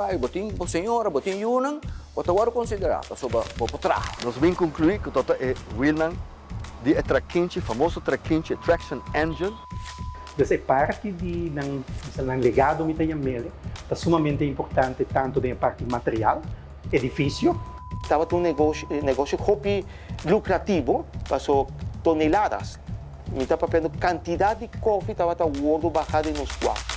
Ai, bo tin bo señora, bo tin yunan, bo ta wòrdu konsiderá pasobra bo por traha. Nos bin conclui cu tota e wielnan di e trakinchi, famoso trakinchi, e traction engine. Dus e parti di nan, bisa nan legado mi ta yam'ele, ta sumamente importante tanto den e parti material, edificio. Tabata un negoshi, negoshi hopi lucrativo, paso toneladas, mi ta papiando cantidad di koffie tabata wordo baha den nos waf.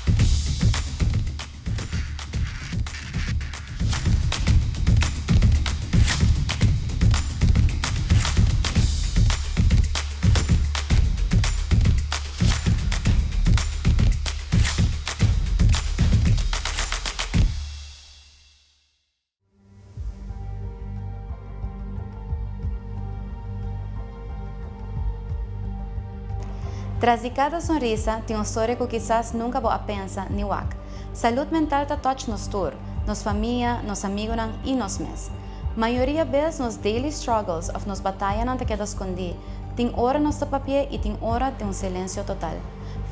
Tras di cada sonrisa tin un storia cu kisas nunca bo a pensa ni wak. Salud mental ta touch nos tur, nos famia, nos amigonan y nos mes. Mayoria bes nos daily struggles of nos batayanan ta keda scondi, tin ora nos ta papia y tin ora tin un silencio total.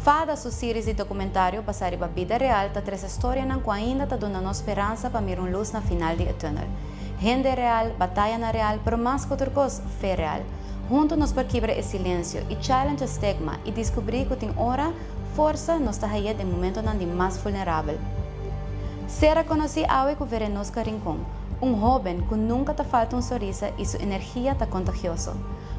Fada su series di documentario basá riba bida real ta trece storianan cu ainda ta duna nos speransa pa mira un luz na final di e tunnel. Hende real, batayanan real, pero mas cu tur cos, fe real. Hunto nos por kibra e silencio y challenge e stigma y descubri cu tin ora, forsa nos ta haye den momentonan di mas vulnerabel. Sera conoci awe cu Verenosca Rincon, un hoben cu nunca ta falta un sonrisa y su energia ta contagioso.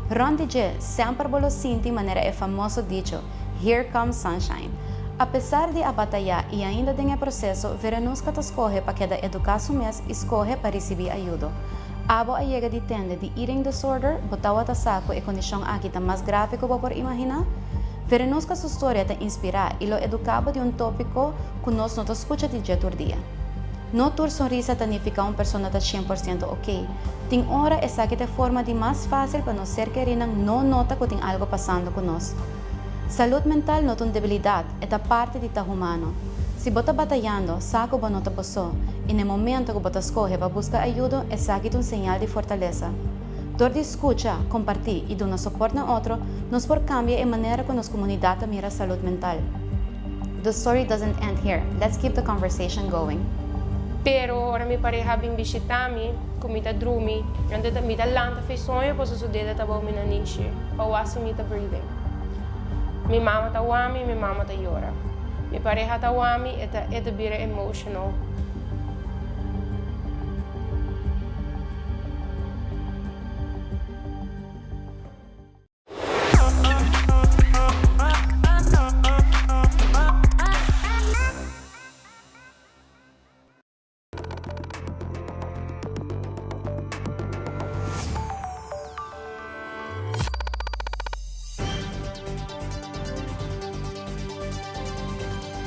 Rond di dje, semper bo lo sinti manera e famoso dicho, Here comes sunshine. Apesar di a batayá i ainda den e proseso, Verenuska ta skohe pa keda eduká su mes i skohe pa risibí ayudo. Abo a yega di tende di eating disorder, bo tawata sa ku e kondishon aki ta mas grave ku bo por imaginá? Verenuska su storia ta inspirá i lo eduká bo di un tópiko ku nos no ta skucha di dje tur dia. No tur sonrisa ta nifiká un persona ta 100% okey. Tin ora esaki ta e forma di mas fásil pa nos ser kerinan no nota ku tin algu pasando ku nos. Salud mental no ta un debilidat, e ta parti di ta humano. Si bo ta batayando, sa ku bo no ta bo so, i na e momento ku bo ta skohe pa buska ayudo, esaki ta un señal di fortalesa. Dor di skucha, kompartí i duna soport na otro, nos por kambia e manera ku nos komunidat ta mira salud mental. The story doesn't end here, let's keep the conversation going. Pero ora mi pareha bin bishita mi, ku mi ta drumi, anto mi ta lanta fi soño pasobra su dede ta bou mi nanishi pa wak si mi ta breathing. Mi mama ta wak mi, mi mama ta yora. Mi pareha ta wak mi, e ta e ta bira emotional.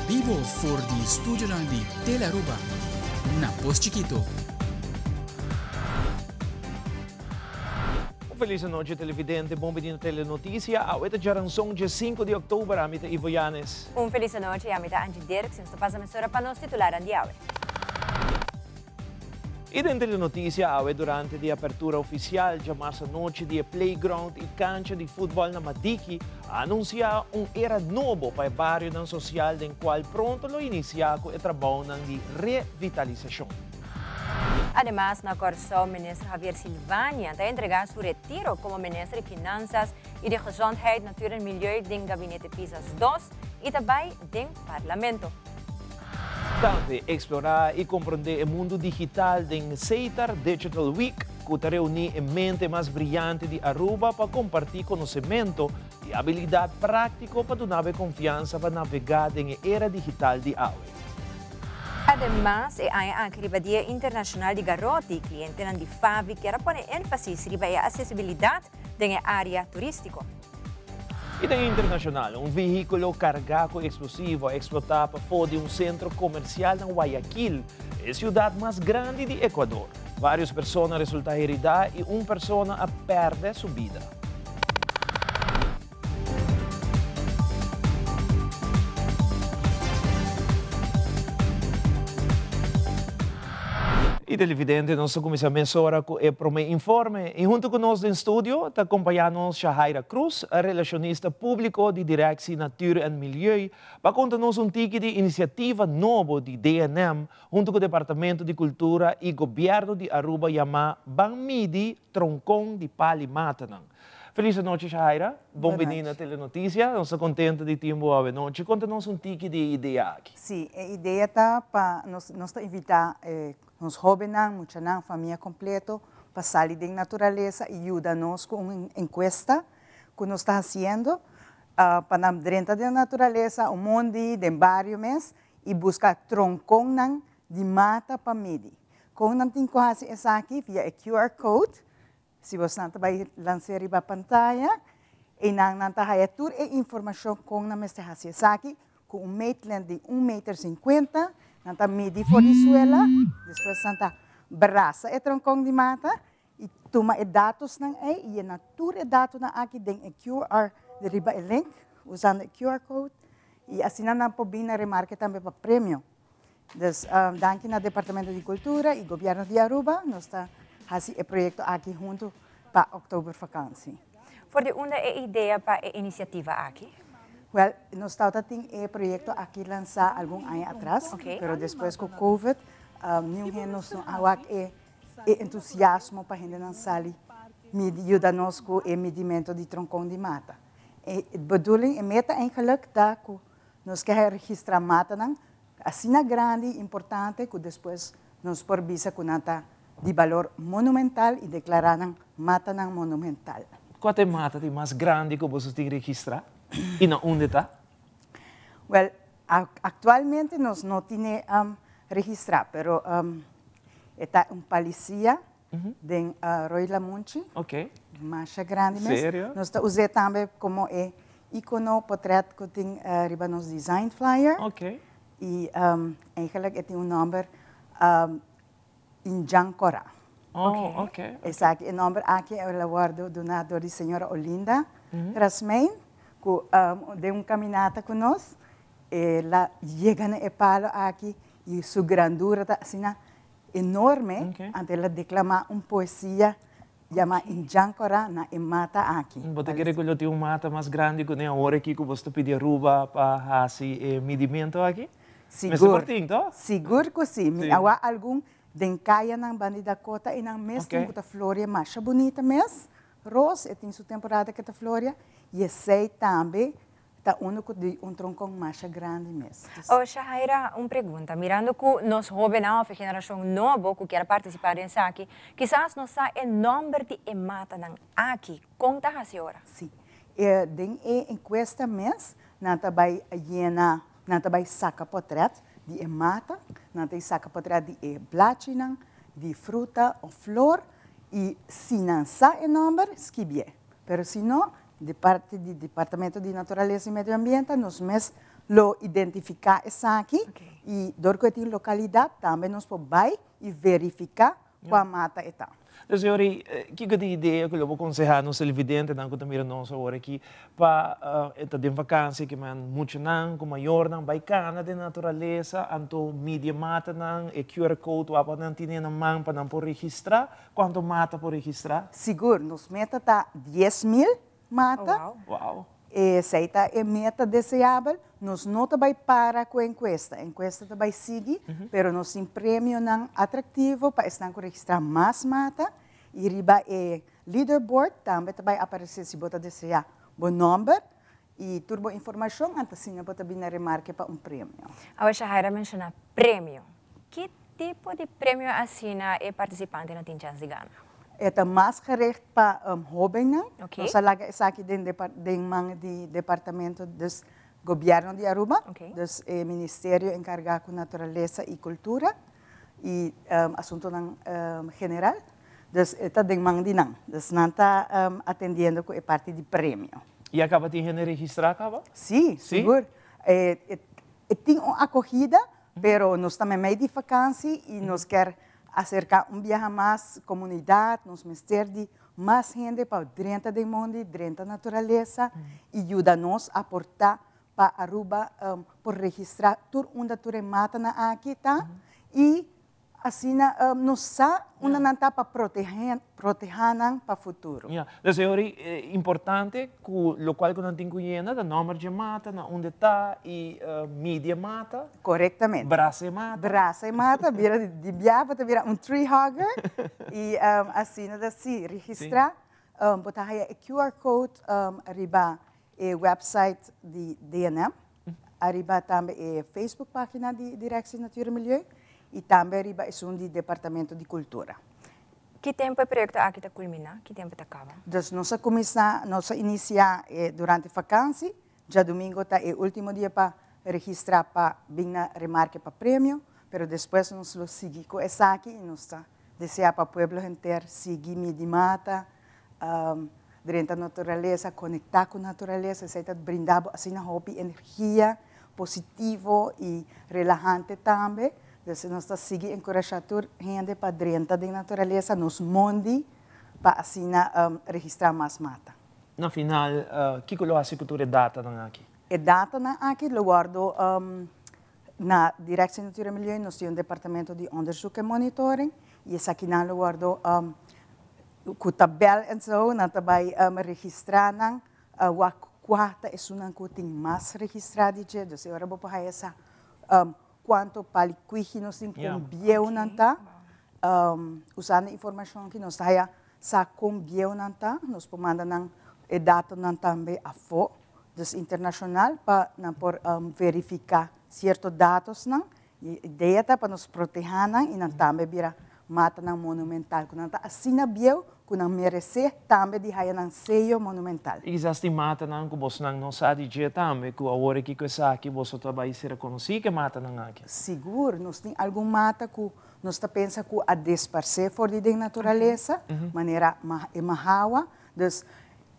Bibo for di studionan di Telearuba na Pos Chikito. Un felis anochi televidente, bon bini na Telenoticia. Awe ta djaranson dje 5 di oktober, ami ta Ivo Yanes. Un felis anochi, ami ta Angie Dirks, nos ta pasa mesora pa nos titularnan di awe. I den Telenoticia awe durante di apertura oficial djamars anochi di e playground i cancha di futbol na Madiki a anuncia un era nobo pa e barionan social den cual pronto lo inicia cu e trabounan di revitalisacion. Ademas na Kòrsou Minister Javier Silvania ta entregá su retiro komo Minister di Finansas i di Gezondheid, Natuur en Milieu den Gabinete Pisas dos i ta bai den Parlamento. Tambe eksplorá i komprondé e mundu digital den Setar Digital Week ku ta reuní e mente mas briante di Aruba pa kompartí konosementu i abilidat práktiko pa duna bo e konfiansa pa navegá den e era digital di awe. Ademas, e aña aki riba Dia Internashonal di Garoti, klientenan di Favi kier a pone énfasis riba e asesibilidat den e área turístiko. I den internashonal, un vehíkulo kargá ku eksplosivo a eksplotá pafó di un sentro komersial na Guayaquil, e siudat mas grandi di Ecuador. Vários persona a resultá heridá i un persona a pèrdè su bida. Y televidente, nos ta cuminsa mesora cu e prome informe. Y hunto cu nos den studio ta acompaña nos Shahaira Cruz, relacionista publico di Directie Natuur en Milieu, pa conta nos un tiki di iniciativa nobo di DNM hunto cu Departamento di Cultura y Gobierno di Aruba yama Ban Midi Troncon di Pal'i Matanan. Feliz nochi, Shahaira. Bon bini na Telenoticia. Nos ta contento di tin bo awe nochi. Conta nos un tiki di e idea aki. Si, e idea ta pa nos nos ta invita nos hobennan, muchanan, famia completo pa sali den naturalesa y yuda nos cu un encuesta cu nos ta haciendo pa nan drenta den naturalesa, un mondi, den bario mes y busca tronconnan di mata pa midi. Con nan tin cu haci esaki? Via e QR code. Si bosnan ta bai lans'é riba pantaya, einan nan ta haya tur e informashon kon nan mester hasi esaki ku un meetlint di un meter sinkuenta. Nan ta midi for di suela, despues nan ta brasa e tronkon di mata i tuma e datosnan ei i yena tur e datonan aki den e QR di riba e link, usando e QR code, i asina nan por bin na remarke tambe pa premio. Dus danki na Departamento di Cultura y Gobierno di Aruba nos ta haci e proyecto aki hunto pa Oktobervakantie. For di unda e idea pa e iniciativa aki? Wel, nos tawata tin e proyecto aki lansa algun aña atras, pero despues cu Covid niun hende nos no a wak e entusiasmo pa hendenan sali midi, yuda nos cu e midimento di troncon di mata. E bedoeling, e meta eigenlijk ta cu Nos ke registrá matanan asina grandi i importante ku despues nos por bisa ku nan ta di balor monumental i deklará nan matanan monumental. Kua ta e mata di mas grandi ku boso tin registrá i na unda e ta? Wèl, aktualmente nos no tine registrá, pero e ta un palisia den Rooi Lamunchi. Masha grandi mes. Serio? Nos ta us'é tambe komo e ikono, potret ku tin riba nos design flyer. I eigenlijk e tin un nòmber Indjan Kòrá. Oh, oké. Esaki, e nòmber aki el a wòrdu duná dor di señora Olinda Rasmijn ku den un kaminata ku nos el a yega na e palo aki i su grandura ta asina enorme, anto el a declama un poesia yama Indjan Kòrá na e mata aki. Bo ta kere ku lo tin un mata mas grandi ku den awor aki ku bos ta pidi Aruba pa hasi e midimento aki? Sigur. Mester por tin, toh? Sigur ku si. Mi a wak algun den kayanan banda di Dakota i nan mes tin ku ta floria masha bunita mes. Ros, e tin su temporada ku e ta floria i esei tambe Ta uno cu di un troncon masha grandi mes. Oh, Shahaira, un pregunta. Mirando cu nos hobennan of e generacion nobo cu kier participa den esaki, kisas no sa e nomber di e matanan aki. Con ta haci ora? Si. E den e encuesta mes nan ta bay yena, nan ta bay saca potret di e mata, nan ta saca potret di e blachinan, di fruta of flor y si nan sa e nomber, skibié. Pero si no, Di parti di Departamento di Naturalesa y Medio Ambiente nos mes lo identifica esaki y dor cu e tin localidad tambe nos por bay y verifica cua mata e ta. Dus Yori, kico ta e idea cu lo bo conseha nos televidentenan cu ta mira nos awor aki pa e ta den vakantie ke men muchanan cu mayornan bay cana den naturalesa anto midi e matanan, e QR code wak nan tine na man pa nan por registra? Cuanto mata por registra? Sigur, nos meta ta 10,000 mata. Oh, wow. Wow. Esei ta e meta deseabel. Nos no ta bai para cu e encuesta. E encuesta ta bai sigui, pero nos tin premionan atractivo pa esnan cu registra mas mata. Y riba e leaderboard tambe ta bai aparece si bo ta desea bo nomber y tur bo informacion, anto asina bo ta bini na remarke pa un premio. Awe Shahaira menciona premio. Ki tipo di premio asina e participantenan tin chens di gana? E ta mas gericht pa hobennan. Nos a laga esaki den man di departamento, dus gobierno di Aruba, dus e ministerio encarga cu naturalesa y cultura y asuntonan general. Dus e ta den man di nan. Dus nan ta atendiendo cu e parti di premio. Y a caba tin hende registra caba? Si, sigur. E tin un acogida. Pero nos ta meimei di vakansi i nos kier aserká un biaha mas komunidat, nos mester di mas hende pa drenta den mondi, drenta naturalesa i yuda nos aportá pa Aruba por registrá tur unda tur e matanan aki ta i. asina nos sa unda nan ta pa proteha proteha nan pa futuro. Ya, dus e ora ei importante ku lokual ku nan tin ku yena ta nòmber dje mata, na unda e ta i midi e mata. Korektamente. Brasa e mata. Brasa e mata, bira di biaha bo ta bira un tree hugger i asina ta si registrá. Bo ta haya e QR code riba e website di DNM, ariba tambe e Facebook pagina di Directie Natuur en Milieu y tambe riba esun di Departamento di Cultura. Ki tempo e proyecto aki ta culmina? Ki tempo ta caba? Dus nos a cuminsa, nos a inicia durante vakantie, djadomingo ta e ultimo dia pa registra pa bin na remarke pa premio, pero despues nos lo sigui cu esaki y nos ta desea pa pueblo henter sigui midi mata, Drenta naturalesa, konektá ku naturalesa, esei ta brinda bo asina hopi energia positivo i relahante tambe. Dus nos ta sigui enkurashá tur hende pa drenta den naturalesa, nos mondi, pa asina registrá mas mata. Na final, kiko lo hasi ku tur e datanan aki? E datanan aki lo wòrdu na Directie Natuur en Milieu, nos tin un departamento di onderzoek en monitoring i esakinan lo wòrdu Ku tabel en so nan ta bai registrá nan, wak kua ta esunnan ku tin mas registrá di dje. Dus e ora bo por haya sa kuantu palikwiji nos tin, kon bieu nan ta. Usando e informashon aki nos ta haya sa kon bieu nan ta. Nos por manda nan e datonan tambe afó, dus internashonal, pa nan por verifiká sierto datosnan. E idea ta pa nos protehá nan i nan tambe bira matanan monumental, ku nan ta asina bieu ku nan meresé tambe di haya nan seyo monumental. I kisas tin matanan ku bosnan no sa di dje tambe, ku awor aki ku esaki boso ta bai ser rekonosí ku e matanan aki. Sigur, nos tin algun mata ku nos ta pensa ku a desparsé for di den naturalesa, manera e mahawa. Dus,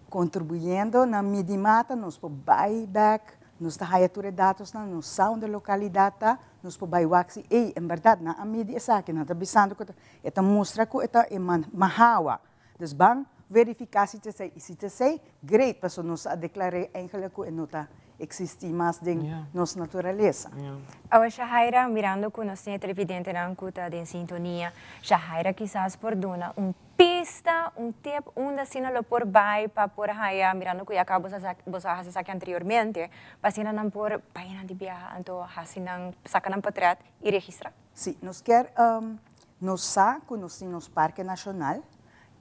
kontribuyendo na midi mata nos por bai bèk. Nos ta haya tur e datosnan, nos sa unda e lokalidat ta, nos por bai wak si, ey, en bèrdat nan a midi esaki, nan ta bisando ku e ta mustra ku e ta e mahawa. Dus ban verifiká si ta esei, i si ta esei, great, pasobra nos a deklar'é eigenlijk ku e no ta eksistí mas den nos naturalesa. Awe Shahaira, mirando ku nos tin e televidentenan ku ta den sintonia, Shahaira kisas por duna un Pista, un tip unda asina lo por bai pa por haya, mirando cu ya caba boso a boso a haci esaki anteriormente, pa asina nan por bai nan di biaha anto haci nan, saca nan potret y registra? Sí, nos kier, nos sa cu nos tin nos Parke Nacional,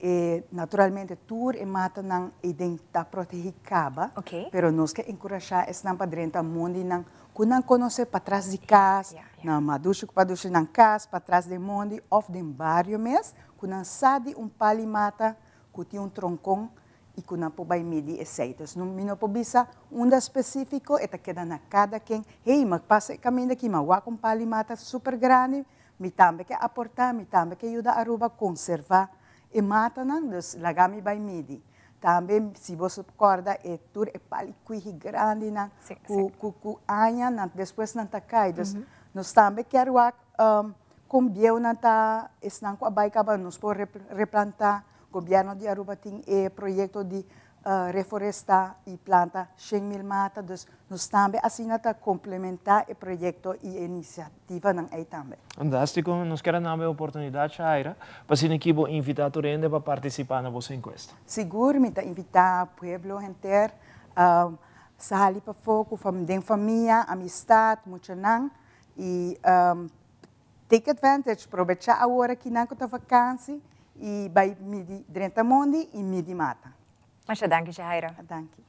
e naturalmente tur e matanan eyden ta protegi caba, pero nos ke encurasha esnan pa drenta mondinan cu nan conoce patras di cas, nan madushi cu padushi nan cas, patras den mondi of den bario mes, Ku nan sa di un pali mata ku tin un tronkon i ku nan por bai midi esei. Dus no mi no por bisa unda spesífiko, e ta keda na kada ken. Hey, mi a pasa e kaminda aki, mi a wak un pali mata super grandi, mi tambe ke aportá, mi tambe ke yuda Aruba konservá e matanan, dus laga mi bai midi. Tambe si bo kòrda e tur e pali kuihi grandinan ku ku ku aña nan despues nan ta kai. Dus nos tambe kier wak Con bieunan ta esnan cu a bay caba nos por replanta. Gobierno di Aruba tin e proyecto di reforesta y planta 100.000 mata, dus nos tambe asina ta complementa e proyecto y e iniciativanan ey tambe. Fantastico, nos kier a naba e oportunidad Shaira, pa asina aki bo invita tur hende pa participa na boso encuesta. Sigur, mi ta invita pueblo henter sali pafo cu den famia, amistad, muchanan y Take advantage, probecha awor aki nan ku ta vakansi i bai midi drenta mondi i midi mata. Masha danki Shahaira. Danki.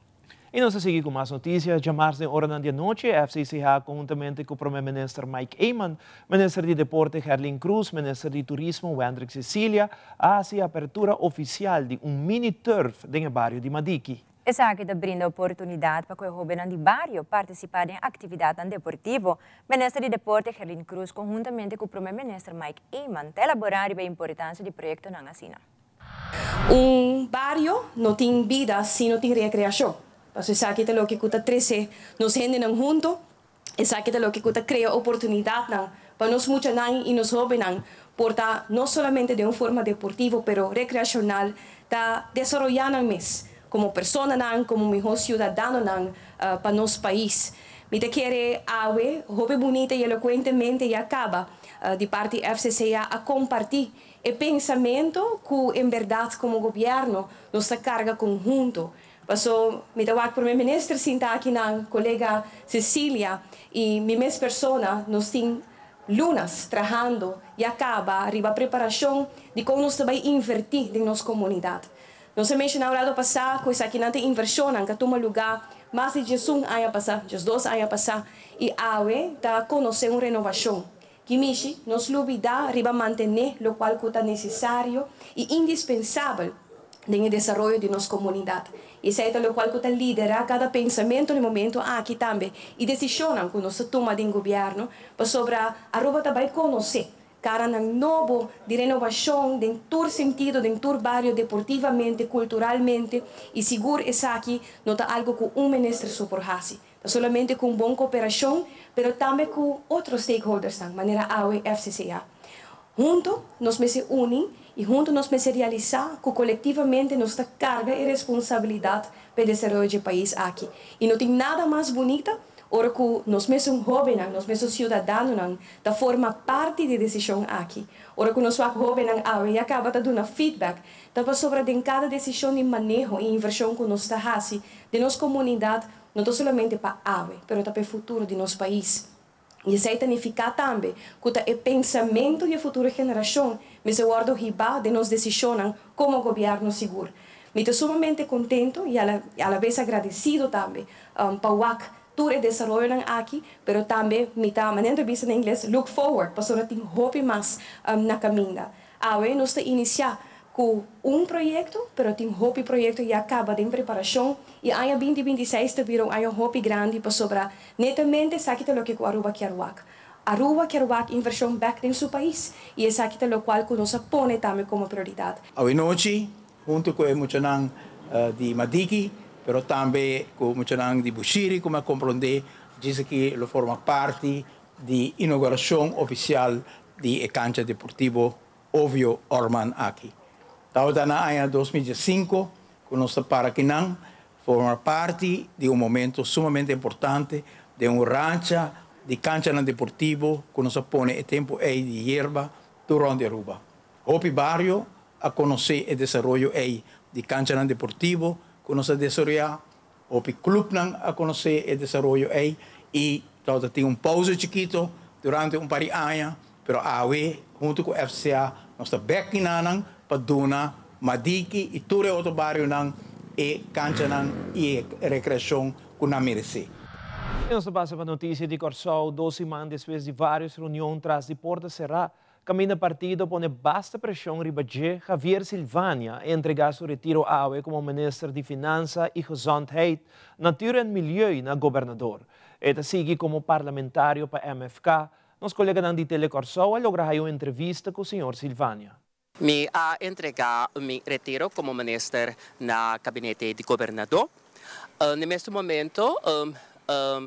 I nos ta sigui ku mas notisia. Djamars den oranan di anochi, FCCH konhuntamente ku Prome Minister Mike Eman, Minister di Deporte Gerlin Croes, Minister di Turismo Wendrick Cecilia a hasi apertura ofisial di un mini turf den e bario di Madiki. Esaki ta brinda oportunidat pa ku e hóbennan di bario partisipá den aktividatnan deportivo. Minister di Deporte Gerlin Croes konhuntamente ku Prome Minister Mike Eman ta elaborá riba e importansia di proyektonan asina. Un bario no tin bida si no tin rekreashon. Pasobra esaki ta loke ku ta trese nos hendenan hunto, esaki ta loke ku ta krea oportunidatnan pa nos muchanan i nos hóbennan por ta no solamente den un forma deportivo pero rekreashonal ta desaroyá nan mes komo personanan, komo mihó siudadanonan pa nos pais. Mi ta kere awe, hopi bunita y elocuentemente ya caba di parti FCCA a comparti e pensamento cu en berdad como gobierno nos ta carga conhunto. Paso mi ta wak Prome Minister sinta aki nan, colega Cecilia y mi mes persona nos tin lunas trahando ya caba riba preparacion di con nos ta bay inverti den nos comunidad. Nos a menciona un rato pasa cu esakinan ta inversionnan cu a tuma luga mas di 11 aña pasa, 12 aña pasa, y awe ta conoce un renovacion. Kimishi, nos lubida riba mantene locual cu ta necesario y indispensabel den e desaroyo di nos comunidad. Y esey ta locual cu ta lidera cada pensamento na e momento aki tambe y decisionnan cu nos ta tuma den gobierno pasobra Aruba ta bay conoce caranan nobo di renovacion den tur sentido, den tur bario, deportivamente, culturalmente y sigur esaki no ta algo cu un minister so por haci. Ta solamente cu un bon cooperacion, pero tambe cu otro stakeholdersnan, manera awe FCCA. Hunto nos mester uni y hunto nos mester realisa cu colectivamente nos ta carga e responsabilidad pa e desaroyo di e pais aki. Y no tin nada mas bunita ora cu nos mesun hobennan, nos mesun ciudadanonan ta forma parti di e decision aki. Ora cu nos wak hobennan awe ya caba ta duna feedback, ta pasobra den cada decision di maneho y inversion cu nos ta haci den nos comunidad no ta solamente pa awe, pero ta pa e futuro di nos pais. Y esey ta nifica tambe cu ta e pensamento di e futuro generacion mester wordo hiba den nos decisionnan como gobierno sigur. Mi ta sumamente contento y a la vez agradecido tambe pa wak tur e desaroyonan aki, pero tambe mi ta, manera ta bisa na ingles, look forward, pasobra tin hopi mas na caminda. Awe nos ta inicia cu un proyecto, pero tin hopi proyecto ya caba den preparacion y aña 2026 ta bira un aña hopi grandi pasobra netamente esaki ta loke cu Aruba kier wak. Aruba kier wak inversion bek den su pais y esaki ta locual cu nos a pone tambe como prioridad. Awe nochi, hunto cu e muchanan di Madiki, pero tambe cu muchanan di Bushiri, cu mi a compronde, djis aki lo forma parti di inauguracion oficial di e cancha deportivo Ovio Orman aki. Tabata na aña 2005 cu nos ta para akinan forma parti di un momento sumamente importante den un rancha di canchanan deportivo cu nos a pone e tempo ey di yerba tur rond di Aruba. Hopi bario a conoce e desaroyo ey di canchanan deportivo cu nos a desaroya, hopi clubnan a conoce e desaroyo ey y tabata tin un pauze chikito durante un par di aña, pero awe hunto cu FCA nos ta bek kinanan pa duna Madiki y tur e otro barionan e canchanan y e recreacion cu nan merece. Y nos ta pasa pa noticia di Corsou, 2 siman despues di varios reunion tras di porta cera, caminda partido pone basta presion riba dje, Javier Silvania a entrega su retiro awe como minister di Finansa y Gezondheid, Natuur en Milieu na gobernador. E ta sigui como parlamentario pa MFK. Nos coleganan di Telecorsou a logra haya un entrevista cu señor Silvania. Mi a entrega mi retiro como minister na gabinete di gobernador. Na e mesun momento,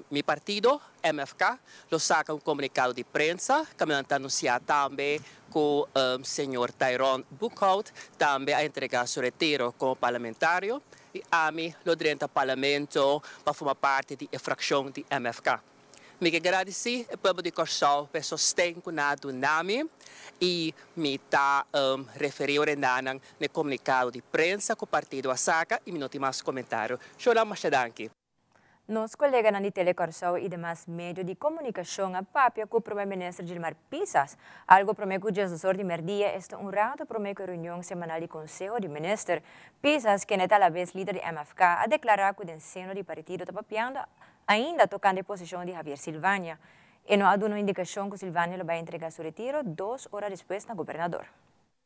mi partido, MFK, lo saca un comunicado di prensa caminda ta anuncia tambe cu señor Tyrone Boekhoudt tambe a entrega su retiro como parlamentario y ami lo drenta parlamento pa forma parti di e fraccion di MFK. Mi ke gradisí e pueblo di Kòrsou pa e sosten ku nan a duna mi i mi ta referí ora e nannan na e komunikado di prensa ku partido a saka i mi no tin mas komentario. Shonan masha danki. Nos koleganan di Tele Kòrsou i demas medio di komunikashon a papia ku Prome Minister Gilmar Pisas algu promé ku 12 or di mèrdia, esta un ratu promé ku e reunion semanal di Konseho di Minister. Pisas, kende ta alabes lider di MFK, a deklará ku den seno di partido ta papiando ainda tocante e posicion di Javier Silvania. E no a duna un indicacion cu Silvania lo bay entrega su retiro 2 ora despues na gobernador.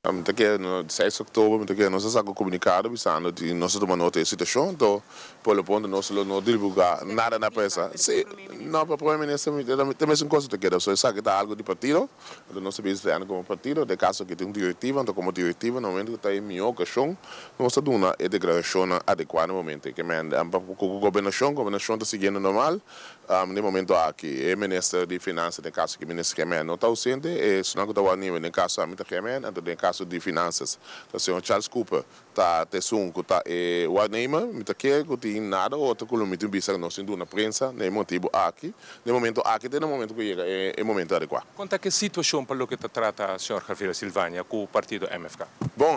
Mi ta kere no 6 oktober mi ta kere nos a saka un komunikado bisando di nos a tuma nota di e situashon anto por lo pronto nos lo no divulgá nada na prensa. Sí, no pero prome minister mi ta mesun kos mi ta kere pasobra esaki ta algu di partido anto nos ta bisa esei komo partido den kaso aki tin un direktiva anto komo direktiva na momento ku ta e mihó okashon Nos ta duna e deklarashonnan adekuá na momento ei. Ke men pa ku gobernashon, gobernashon ta siguiendo normal. Den momento aki e minister di finansa, den kaso aki minister Gemen no ta ausente. Esunnan ku ta wak nivel den kaso ami ta Gemen, anto den kaso. kaso di finansas ta señor Charles Cooper ta esun ku ta e waarnemer. Mi ta kere ku tin nada otro ku lo mi tin bisa ku nos tin duna prensa na e motibu aki, na e momento aki te na e momento ku yega e momento adekuá. Kon ta ku e situashon pa loke ta trata señor Javier Silvania ku partido MFK? Bon,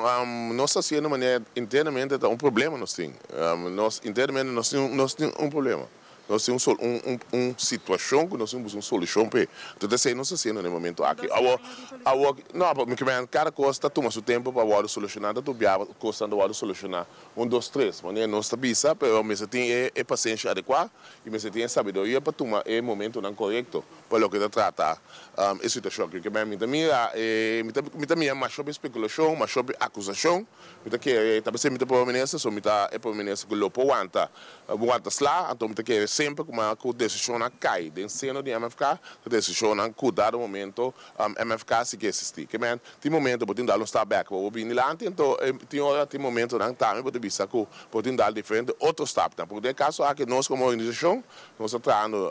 nos ta hasiendo manera internamente ta un problema nos tin. Nos internamente nos tin nos tin un problema. Nos tin un sol un un un situacion cu nos tin busca un solucion p'e. Entonces esey nos ta haciendo na e momento aki. Awor, awor, no, pa mi kimen cada cos ta tuma su tempo pa wordo soluciona, ta tur cosnan ta wordo soluciona un dos tres, manera nos ta bisa, pero mester tin e e pasenshi adecua y mester tin e sabiduria pa tuma e momentonan corecto pa loke ta trata e situacion aki. Kimen mi ta mira e mi ta mi ta mira masha hopi speculacion, masha hopi acusacion. Mi ta kere, ta p'esei mi ta prome minister, so mi ta e prome minister ku lo por wanta, wanta sla, anto mi ta kere semper ku ma ku desishonnan kai den seno di MFK, ta desishonnan ku dado momento MFK si ke existi. Ke men, tin momento bo tin dal un stap bek pa bo bini dilanti, anto tin ora, tin momentonan tambe bo ta bisa ku bo tin dal diferente otro stapnan, pasobra den e kaso aki nos komo organisashon, Nos ta trahando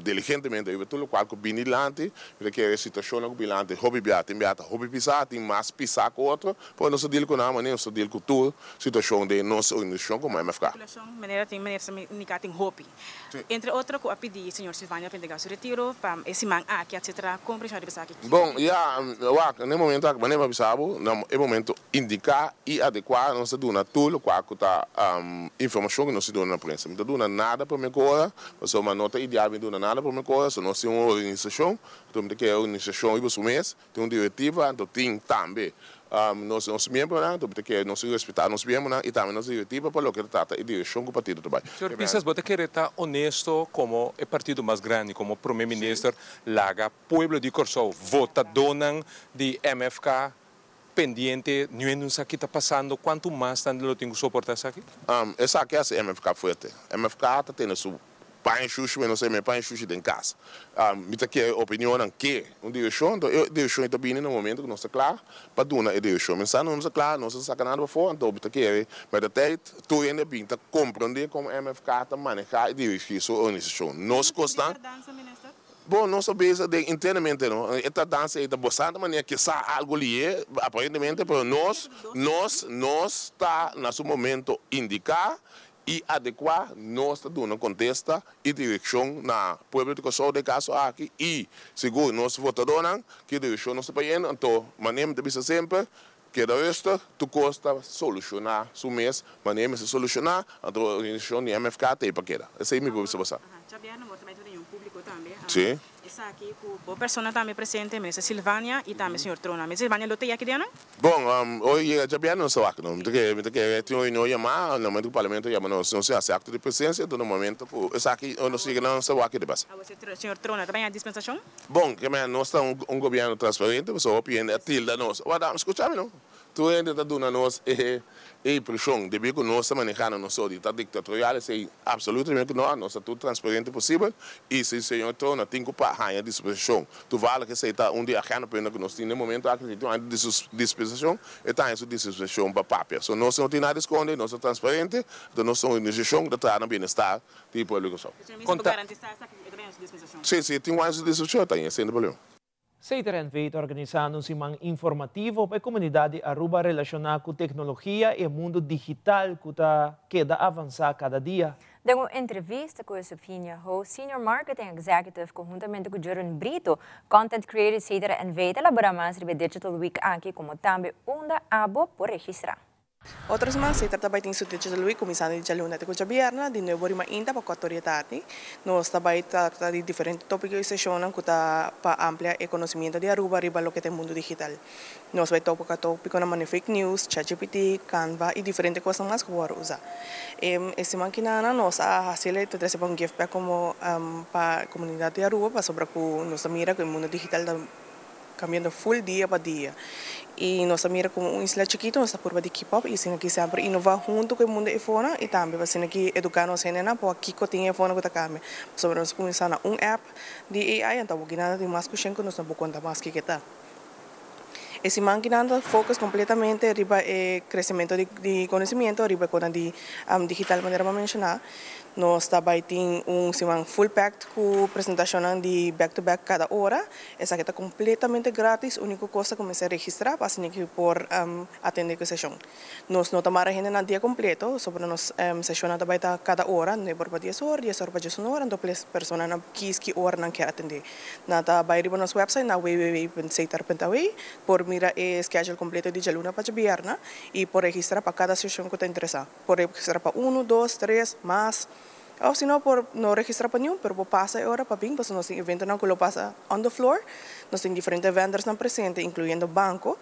diligentemente riba tur lokual ku bini dilanti. Mi ta kere situashonnan ku bini dilanti hopi bia. Tin bia ta hopi pisá, tin mas pisá ku otro, pero nos ta deal ku nan manera nos ta deal ku tur situashon den nos organisashon komo MFK. Populashon manera tin manera sa indiká tin hopi. Entre otro ku a pidi señor Silvania pa entregá su retiro pa e siman aki etcetera. Kon preshon riba esaki? Bon, ya, wak, na e momento aki manera mi a bisa bo, na e momento indiká i adekuá nos ta duna tur lokual ku ta informashon ku nos ta duna na prensa. Mi ta duna nada promé ku ora, pasobra no ta ideal mi duna nada promé ku ora, so nos tin un organisashon, anto mi ta kere organisashon riba su mes, tin un direktiva, anto tin tambe nos nos miembronan, anto mi ta kere nos respetá nos miembronan i tambe nos direktiva pa loke ta trata e direkshon ku partido ta bai. Señor Pisas, bo ta kere ta honesto komo e partido mas grandi, komo prome minister, laga pueblo di Kòrsou, votadónan di MFK, pendiente niun un sa ki ta pasando, kuantu mas nan lo tin ku soportá esaki? Esaki hasi MFK fuerte. MFK ta tene su paña shushi, mi no sa mi paña shushi den kas. Mi ta kere opinionnan ke un direkshon, anto e direkshon ta bini na momento ku nos ta kla pa duna e direkshon. Mi sa nos ta kla, nos a saka nada pafó, anto mi ta kere mèrdateit tur hende a bin ta komprondé kon MFK ta manehá i dirigí su organisashon. Nos kosnan. Bon, nos a bisa den internamente no, e tardansa ei ta bastante manera ke sa algo lié, aparentemente, pero nos, nos, nos ta na su momento indiká i adekuá, nos ta duna kontesta i direkshon na pueblo di Kòrsou den e kaso aki i sigur nos votadónan ki direkshon nos ta bayendo, anto manera mi ta bisa semper, Keda rustig, tur kos ta solushoná su mes, manera mester solushoná, anto organisashon di MFK ta ei pa keda. Esei mi por bisa basa. Djabièrnè bo ta bai reunion públiko tambe. Sí. Esaki ku bo persona tambe presente, Minister Silvania i tambe señor Trona. Minister Silvania lo ta ei aki dianan? Bon, ora yega djabièrnè nos ta wak no. Mi ta kere, mi ta kere tin un reunion yamá, na momento ku parlamento yama nos, nos a hasi akto di presensia, anto na momento ku esaki nos yega nos ta wak ke ta pasa. Awor señor Trona ta bai haña dispensashon? Bon, ke men nos ta un gobierno transparente, pasobra hopi hende a tilda nos. Wada, skucha mi no. Tur hende ta duna nos e impreshon, debí ku nos ta manehando nos so di ta diktatorial, esei absolutamente no, nos ta tur transparente posibel, i si señor Trona tin ku pa haña dispensashon, toevallig esei ta un di e agendapunten ku nos tin den momento aki, si tin un dispensashon, e ta haña su dispensashon pa papia. So nos no tin nada di skonde, nos ta transparente, anto nos ta un organisashon ku ta traha na bienestar di pueblo di Kòrsou. Sí, sí, tin wan su dispensacion ta esei no problema. Seter NV ta organisando un siman informativo pa e komunidat di Aruba relashoná ku teknologia i e mundu digital ku ta keda avansá kada dia. Den un entrevista ku Josefina Ho, Senior Marketing Executive konhuntamente ku Jeroen Brito, Content Creator Seter NV ta elabora mas riba e Digital Week aki komo tambe unda abo por registrá. Otro siman Setar ta bai tin su Digital Week kuminsando di djaluna te ku djabierna di nuebe ora i mainta pa kuater ora di tardi. Nos ta bai trata di diferente topiko i seshonnan ku ta pa amplia e konosimiento di Aruba riba loke ta e mundu digital. Nos bai toka topikonan manera fake news, ChatGPT, Canva i diferente kosnan mas ku por wòrdu usa. E siman kinana nos a hasi el ta trese pa un gift bag komo pa komunidat di Aruba pasobra ku nos ta mira ku e mundu digital ta Cambiando full dia pa dia. Y nos ta mira como un isla chikito nos ta purba di keep up y asina ki semper innova hunto cu e mundo efonan y tambe pa asina ki educa nos hendenan pa wak kico tin efonan cu ta cambia. Pasobra nos a cuminsa na un app di AI anto awor kinan ta tin mas cushon cu nos no por conta mas kico ta. E siman kinan ta focus completamente riba e crecemento di conocimiento riba e conan di digital manera bo a menciona. Nos ta bai tin un siman full packed ku presentashonnan di back to back kada ora. Esaki ta kompletamente gratis, úniko kos ta kuminsá registrá pa asina ki por atendé ku e seshon. Nos no ta mara hende na dia kompleto, sobra nos seshonnan ta bai ta kada ora, nuebe or pa dies or, dies or pa diesun or, anto personanan kis ki ora nan kier atendé. Nan ta bai riba nos website na www.setar.aw por mira e schedule kompleto di djaluna pa djabièrnè i por registrá pa kada seshon ku ta interesá. Por registra pa unu, dos, tres, mas, of si no por no registra pa niun, pero por pasa e ora pa bin, pasobra nos tin eventonan ku lo pasa on the floor. Nos tin diferente vendorsnan presente, inkluyendo banko,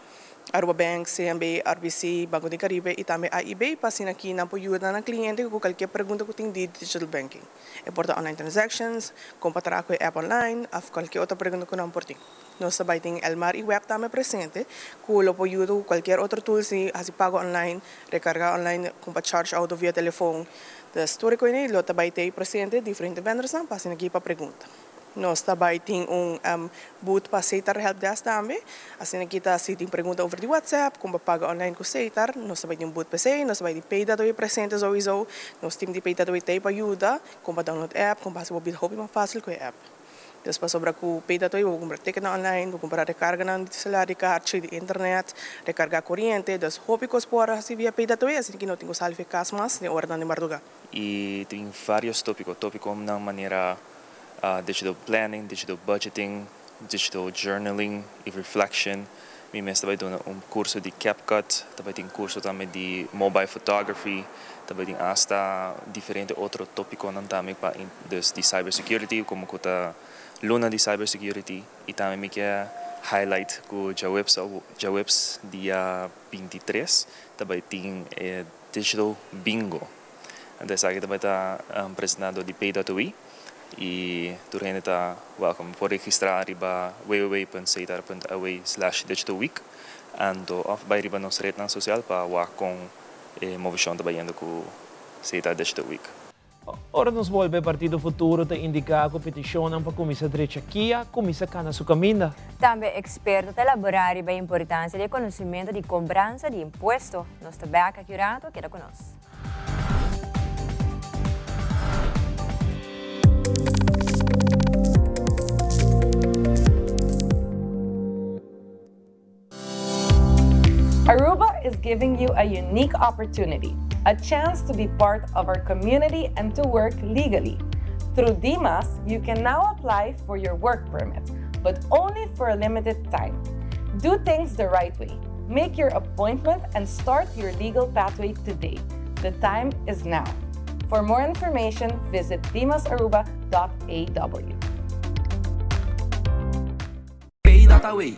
Aruba Bank, CNB, RBC, Banco di Caribe i tambe AIB, pa asina aki nan por yuda nan kliente ku kalkier pregunta ku tin di digital banking. E por ta online transactions, kon pa traha ku e app online, of kalkier otro pregunta ku nan por tin. Nos ta bai tin Elmar i Web tambe presente ku lo por yuda ku kualkier otro tools di hasi pago online, rekarga online, kon pa charge auto via telefon. Dus tur e koe lo ta bai tei presente diferente vendorsnan pa asina aki pa pregunta. Nos ta bai tin un booth pa Setar Helpdesk tambe, asina aki ta si tin pregunta over di WhatsApp, kon pa paga online ku Setar, nos ta bai tin un booth pa esei. Nos ta bai tin Paydataway presente souiso, nos team di Paydataway tei pa yuda kon pa download app, kon pa hasi bo bida hopi mas fásil ku e app. Des pasobra ku Paydataway bo por kumpra ticketnan online, bo por kumpra rekarganan di selular, di karchi, di internet, rekargá koriente. Des hopi kos por hasi via Paydataway, asina ki no tin ku sali for e kas mas den oranan di mardugá. I tin varios tópiko, tópikonan manera digital planning, digital budgeting, digital journaling i reflection. Mi mes ta bai duna un kurso di CapCut, ta bai tin kurso tambe di mobile photography, ta bai tin asta diferente otro tópikonan tambe pa dus di cyber security komo ku ta luna di cyber security i tambe mi ke highlight ku djaweps djaweps dia 23 ta bai tin e digital bingo. Anto esaki ta bai ta presentá dor di Pay.we i tur hende ta welcome. Por registrá riba www.setar.aw/digitalweek anto òf bai riba nos retnan sosial pa wak kon e movishon ta bayendo ku Setar Digital Week. Ora nos bolbe Partido Futuro ta indiká ku petishonnan pa kuminsá drecha kia kuminsá kana su kaminda. Tambe eksperto ta elaborá riba e importansia di e konosementu di kobransa di impuesto. Nos ta bèk aki un ratu, keda ku nos. Aruba is giving you a unique opportunity, a chance to be part of our community and to work legally. Through DIMAS, you can now apply for your work permit, but only for a limited time. Do things the right way. Make your appointment and start your legal pathway today. The time is now. For more information, visit dimasaruba.aw. Pay.away.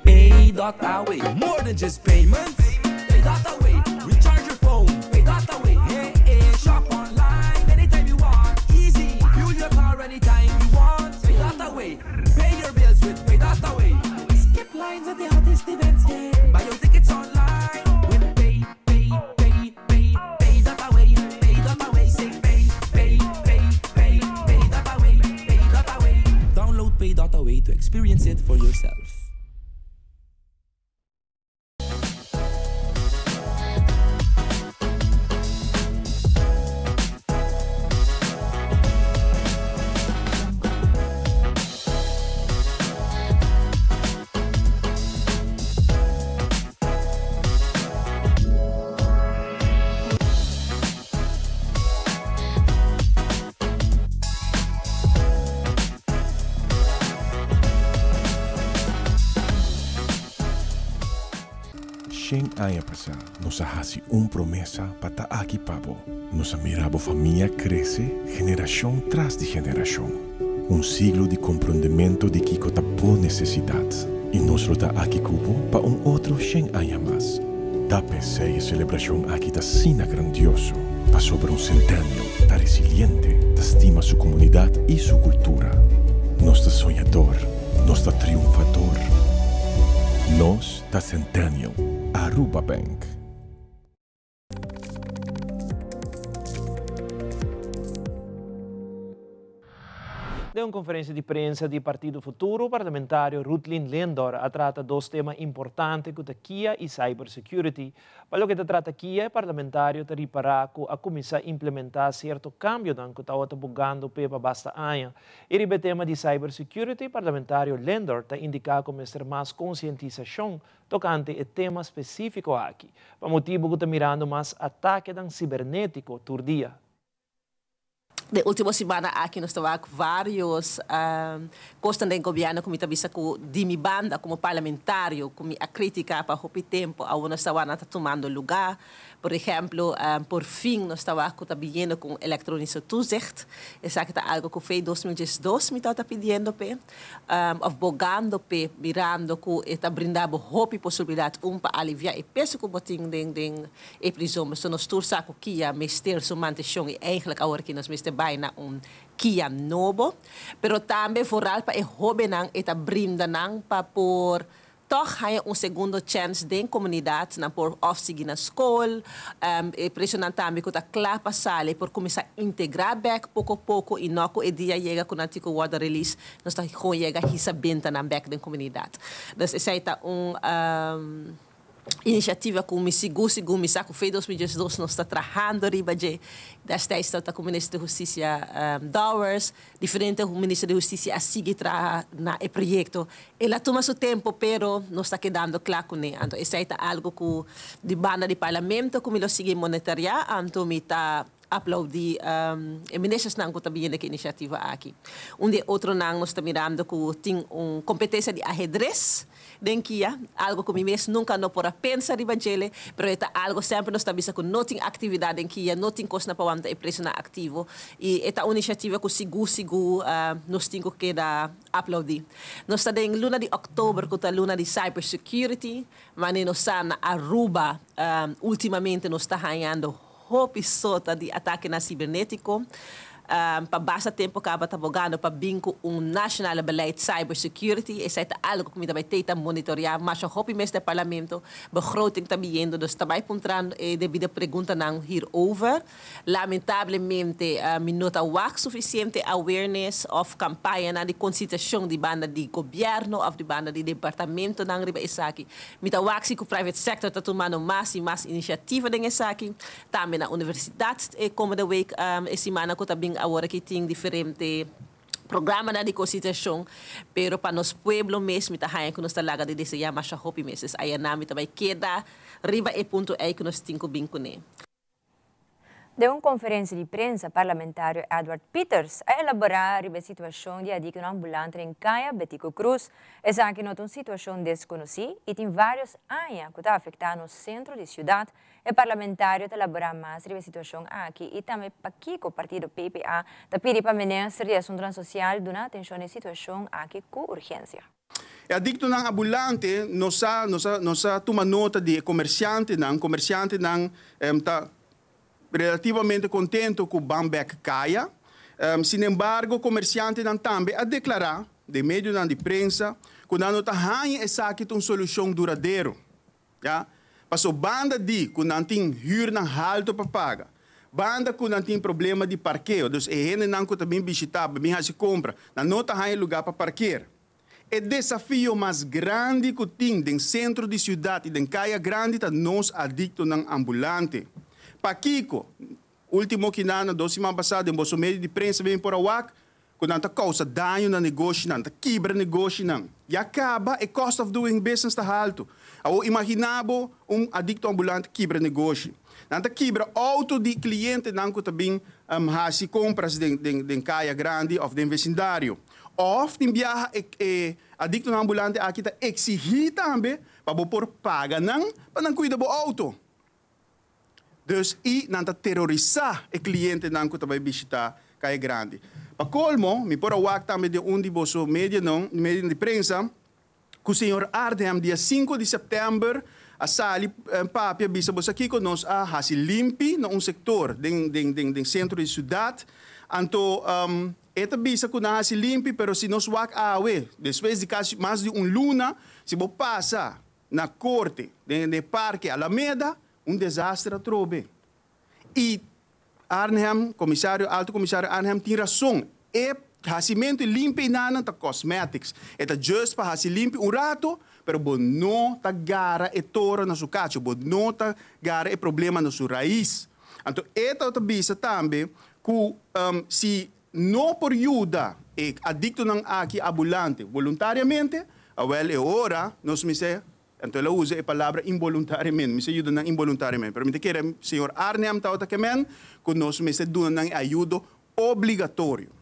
Pay.away. More than just payments. Pay.away. Recharge your phone. Pay.away. Hey, hey. Shop online anytime you want. Easy. Fuel your car anytime you want. Pay.away. Pay your bills with Pay.away. Skip lines at the hottest events. Yeah. Buy your tickets online with Pay, Pay, Pay, Pay, Pay.away. Pay.away. Say pay, pay, pay, pay, Pay.away. Pay.away. Download Pay.away to experience it for yourself. Shen aña pasá nos a hasi un promesa pa ta aki pa bo. Nos a mira bo famia krese generashon tras di generashon. Un siglo di komprondementu di kiko ta bo nesesidat. I nos lo ta aki ku bo pa un otro shen aña mas. Ta p'esei e selebrashon aki ta asina grandioso, pasobra un Centennial ta resiliente, ta stima su komunidat i su kultura. Nos ta soñador, nos ta triunfador. Nos ta Centennial. Aruba Bank. Den un konferensia di prensa di Partido Futuro, parlamentario Rutlin Lindor a trata dos tema importante ku ta kia i cybersecurity. Pa loke ta trata kia, e parlamentario ta ripará ku a kuminsá implementá sierto kambionan ku tabata bogando p'e pa basta aña. I riba e tema di cybersecurity, parlamentario Lindor ta indiká ku mester mas konsientisashon tokante e tema spesífiko aki, pa motibu ku ta mirando mas atakenan sibernétiko tur dia. Den ultimo simana aki nos ta wak varios cosnan den gobierno cu mi ta bisa cu di mi banda como parlamentario cu mi a critica pa hopi tempo awor nos ta wak nan ta tumando lugar. Por ehemplo por fin nos ta wak cu ta biniendo cu un electronische toezicht. Esaki ta algo cu fe 2012 mi tabata pidiendo p'e of bogando p'e mirando cu e ta brinda bo hopi posibilidad un pa alivia e peso cu bo tin den den E prizon pasobra nos tur sa ku kia mester su manteshon i eigenlijk awor aki nos mester bai na un kia nobo. Pero tambe vooral pa e hobennan e ta brinda nan pa por tòg haña un segundo chèns den komunidat, nan por òf sigui na skol, e presonan tambe ku ta kla pa sali por kuminsá integrá bèk poko poko i no ku e dia yega ku nan tin ku wòrdu release nos ta gewoon yega hisa benta nan bèk den komunidat. Dus esei ta un. Iniciativa cu mi sigur sigur mi sa cu fe 2012 nos ta trahando riba dje. Destijds tabata cu Minister di Husticia Dowers, diferente Minister di Husticia a sigui traha na e proyecto. El a tuma su tempo pero nos ta kedando cla cune. Anto esey ta algo cu di banda di Parlamento cu mi lo sigui monitorea anto mi ta aplaudi e ministersnan cu ta biniendo cu e iniciativa aki. Un di e otronan nos ta mirando cu tin un competencia di ahedrez den kia, algo cu mi mes nunca no por a pensa riba djele, pero e ta algo semper nos ta bisa cu no tin actividad den kia, no tin cosnan pa wanta e presonan activo y e ta un iniciativa cu sigur sigur nos tin cu keda aplaudi. Nos ta den luna di october cu ta luna di cyber security, mane nos sa na Aruba ultimamente nos ta hañando Hopi sota di atakenan sibernetiko. Pa basta tempo kaba ta bogando pa bin ku un nationale beleid cybersecurity. Esei ta algo ku mi ta bai tei ta monitorea masha hopi mes den parlamento. Begroting ta biyendo dus ta bai puntra e debido preguntanan hierover. Lamentablemente mi no ta wak suficiente awareness of kampañanan di konsitashon di banda di gobierno of di banda di departamentonan riba esaki. Mi ta wak si ku private sector ta tumando mas i mas inisiativa den esaki. Tambe na universidat e komende week, e simana ku ta bin awor aki tin diferente programanan di konsitashon. Pero pa nos pueblo mes mi ta haña ku nos ta laga di deseá masha hopi mes. Es ayanan mi ta bai keda riba e punto ei ku nos tin ku bin kuné. Den un konferensia di prensa, parlamentario Edward Pieters a elaborá riba e situashon di adiktonan ambulante den Kaya Betico Croes. Esaki no ta un situashon deskonosí i tin vários aña ku ta afektá nos sentro di siudat. E parlamentario ta elaborá mas riba e situashon aki i tambe pakiko partido PPA ta pidi pa minister di Asuntonan Sosial duna atenshon na e situashon aki ku urgensia. E adiktonan ambulante nos a nos a nos a tuma nota di e komersiantenan, komersiantenan ta relativamente kontento ku ban bèk kaya. Sinembargo komersiantenan tambe a deklará den medionan di prensa ku nan no ta haña esaki ta un solushon duradero. Ya. Paso banda di ku nan tin hürnan halto pa paga, banda ku nan tin problema di parkeo, dus e hendenan ku ta bin bishitá pa bin hasi kompra, nan no ta haña lugá pa parker. E desafio mas grandi ku tin den sentro di siudat i den kaya grandi ta nos adiktonan ambulante. Pakiko? Ultimo kinan na dos siman pasá den boso medio di prensa bin por a wak ku nan ta kousa daño na negoshinan, ta kibra negoshinan. Ya kaba e cost of doing business ta haltu. Awor imaginá bo un adikto ambulante kibra negoshi. Nan ta kibra outo di klientenan ku ta bin hasi kompras den den kaya grandi òf den vesindario. Òf tin biaha e e adiktonan ambulante aki ta eksigí tambe pa bo por paga nan pa nan kuida bo outo. Dus i nan ta terorisá e klientenan ku ta bai bishitá Kaya Grandi. Pa kolmo, mi por a wak tambe den un di boso medianan, medianan di prensa, ku señor Arnhem dia sinku di sèptèmber a sali papia bisa boso kiko nos a hasi limpi na un sektor den den den den sentro di siudat. Anto e ta bisa ku nan hasi limpi, pero si nos wak awe, despues di kasi mas di un luna, si bo pasa Na korte, den e parke Alameda, un desaster atrobe. I Arnhem, komisario, alto komisario Arnhem tin rason. E Hasimentu e limpi enanan ta cosmetics. E ta just pa hasi limpi un rato, pero bo no ta gara e toro na su cacho, bo no ta gara e problema na su rais. Anto e ta bisa tambe cu si no por yuda e adictonan aki ambulante voluntariamente, awel e ora nos mester, anto el a usa e palabra involuntariamente, mester yuda nan involuntariamente. Pero mi ta kere señor Arnhem tabata kemen cu nos mester duna nan e ayudo obligatorio.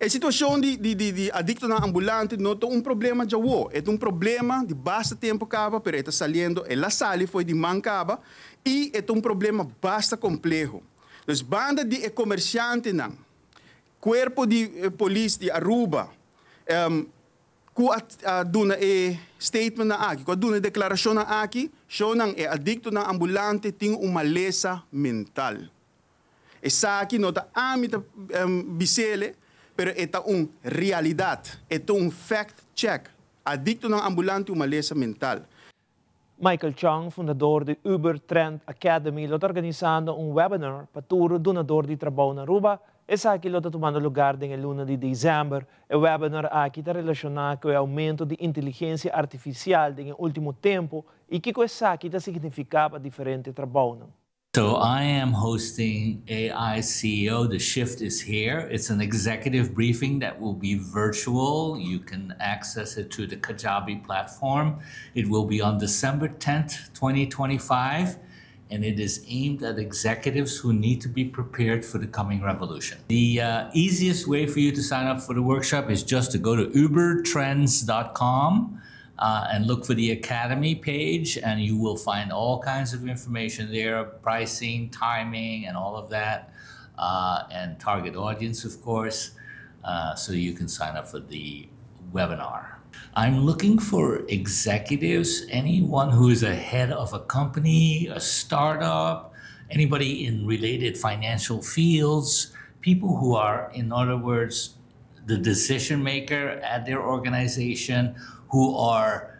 E situacion di di di di adictonan ambulante no ta un problema djawo, e ta un problema di basta tempo caba, pero e ta saliendo, el a sali fo'i di man caba y e ta un problema basta compleho. Dus banda di e comerciantenan, cuerpo di polis di Aruba, cu a duna e statementnan aki, cu a duna e declaracionnan aki, shownan e adictonan ambulante tin un malesa mental. Esaki no ta ami ta bisele, pero e ta un realidad, e ta un fact check. Adictonan ambulante un malesa mental. Michael Chong, fundador di Uber Trend Academy, lo ta organisando un webinar pa tur dunador di trabou na Aruba. Esaki lo ta tumando lugar den e luna di december. E webinar aki ta relaciona cu e aumento di inteligencia artificial den e ultimo tempo y kico esaki ta significa pa diferente trabounan. So I am hosting AI CEO, The Shift is Here. It's an executive briefing that will be virtual. You can access it through the Kajabi platform. It will be on December 10th, 2025, and it is aimed at executives who need to be prepared for the coming revolution. The uh, easiest way for you to sign up for the workshop is just to go to ubertrends.com uh, and look for the Academy page, and you will find all kinds of information there pricing, timing, and all of that, uh, and target audience, of course, uh, so you can sign up for the webinar. I'm looking for executives, anyone who is a head of a company, a startup, anybody in related financial fields, people who are, in other words, the decision maker at their organization who are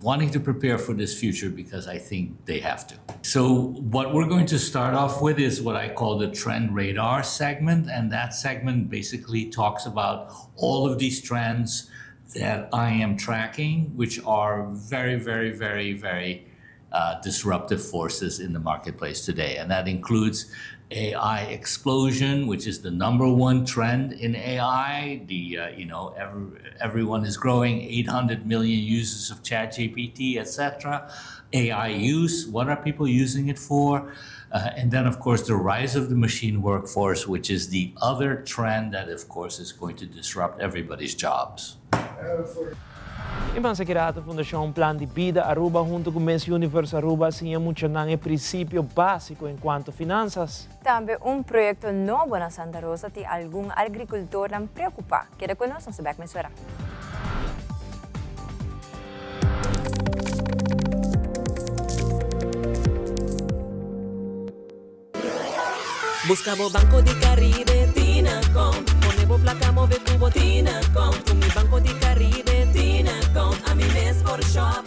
wanting to prepare for this future because I think they have to. So, what we're going to start off with is what I call the trend radar segment. And that segment basically talks about all of these trends that I am tracking, which are very, very, very, very uh, disruptive forces in the marketplace today. And that includes AI explosion, which is the number one trend in AI. The uh, you know every, everyone is growing, 800 million users of ChatGPT, etc. AI use, what are people using it for? Uh, and then, of course, the rise of the machine workforce, which is the other trend that, of course, is going to disrupt everybody's jobs. E Mansekerato Fundashon Plan di Bida Aruba hunto ku Miss Universe Aruba a siña muchanan e prinsipio básiko enkuanto finansas. Tambe un proyecto nobo na Santa Rosa tin algun agricultornan preocupa. Keda cu nos, nos ta bek mesora. Busca bo Banco di Caribe Tinacom Pone bo placa move cu bo Tinacom Cu mi Banco di Caribe Tinacom Ami mes por shop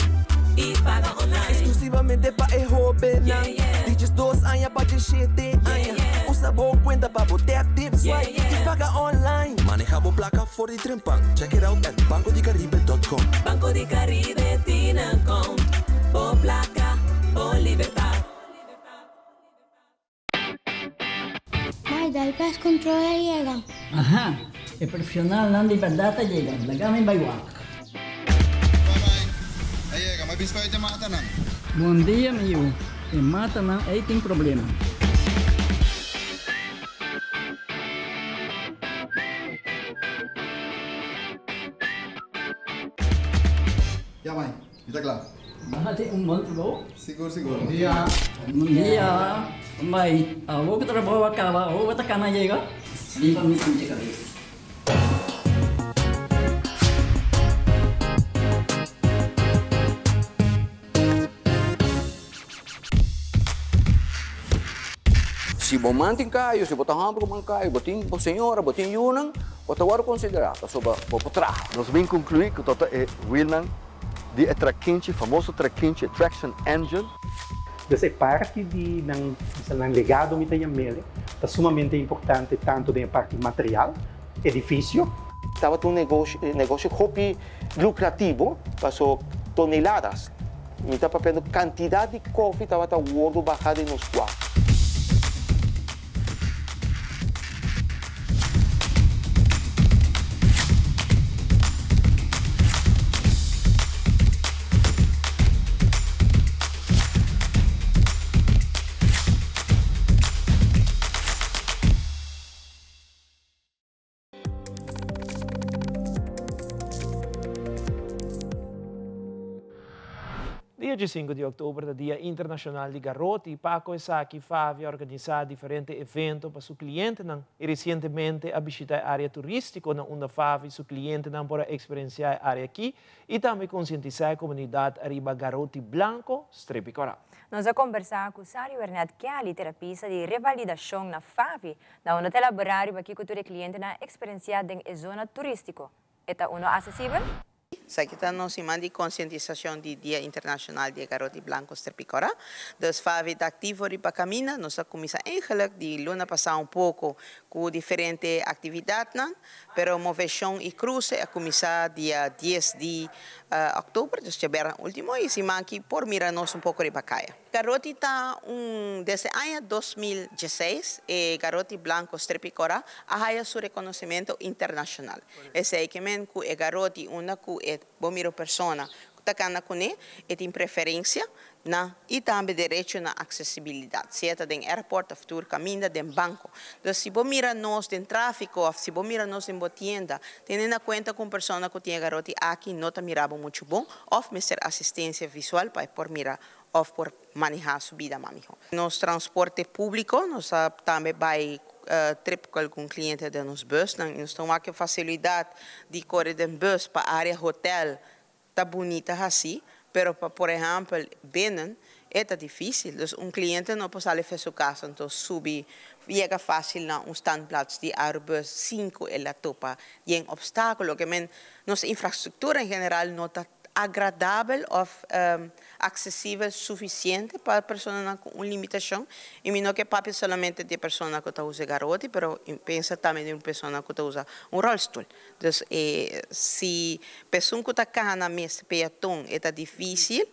y paga online. Exclusivamente pa e hobennan di diesdos aña pa diesshete aña. Usa bo cuenta pa bo tap, tip, swipe y paga online. Maneha bo placa for di trempan. Check it out at bancodicaribe dot com. Banco di Caribe Tinacom Bo placa, bo libertad. Mai, dal pest control a yega. Aha, e profesionalnan di berdad a yega, laga mi bai wak. Bye bye, a yega, mi a bisa pa e matanan. Bon dia mi yu, e matanan ei tin problema. Ya mai, Mi ta kla. Nan a tin un bon trabou. Sigur sigur. Bon dia. Bon dia. Bai, awor ku trabou a kaba, awor bo ta kana yega? Riba mi sinti kabes. Si bo man tin kayo, si bo ta hòmber ku man kayo, bo tin bo señora, bo tin yunan, bo ta wòrdu konsiderá pasobra bo por traha. Nos bin conclui cu ta e wielnan di e trakinchi, famoso trakinchi, e traction engine. Dus e parti di nan, bisa nan legado mi ta yam'ele, ta sumamente importante tanto den e parti material. edifisio. Tabata un negoshi negoshi hopi lucrativo paso toneladas, mi ta papiando cantidad di koffie tabata wordo baha den nos cua. Dia diesinco di october ta Dia Internacional di Garoti. Paco esaki Favi a organisa diferente evento pa su clientenan y recientemente a bishita e area turistico na unda Favi su clientenan por a experiencia e area aki y tambe concientisa e comunidad ariba garoti blanco strepi cora. Nos a combersa cu Sari Wernet Kelly, terapista di revalidacion na Favi, Na unda ta elaborá riba kiko tur e klientenan a eksperensiá den e zona turístiko? E ta uno asesibel? Esaki ta nos siman di konsientisashon di Dia Internashonal di e Garoti Blanko Sterpikora. Dus Favi ta aktivo riba kaminda. Nos a kuminsá eigenlik di luna pasá un poko ku diferente aktividatnan, pero moveshon i kruse a kuminsá dia dies di òktober, dus djabernan último, i siman aki por mira nos un poko riba kaya. Garoti ta un Desde aña 2016 e garoti blanco strepi cora a haya su reconocimento internacional. Esey ke men cu e garoti unda cu e bo mira un persona cu ta cana cune e tin preferencia na y tambe derecho na accesibilidad sea ta den airport of tur caminda den banco. Dus si bo mira nos den trafico of si bo mira nos den bo tienda tene na cuenta cu un persona cu tin e garoti aki no ta mira bo mucho bon of mester asistencia visual pa e por mira òf por manehá su bida mas mihó. Nos transporte públiko, nos a tambe bai trip ku algun kliente den nos bùsnan i nos ta wak e fasilidat di kore den bùs pa área hotèl ta bunita hasí, pero pa por ehèmpel binnen e ta difísil. Dus un kliente no por sali for su kas anto subi yega fásil na un standplaats di Arubus sin ku el a topa yen opstákulo. Ke men nos infrastruktura en general no ta agradabel òf aksesibel sufisiente pa personanan ku un limitashon. I mi no ke papia solamente di e persona ku ta usa e garoti, pero pensa tambe di un persona ku ta usa un ròlstul. Dus e si pa esun ku ta kana mes peaton e ta difísil,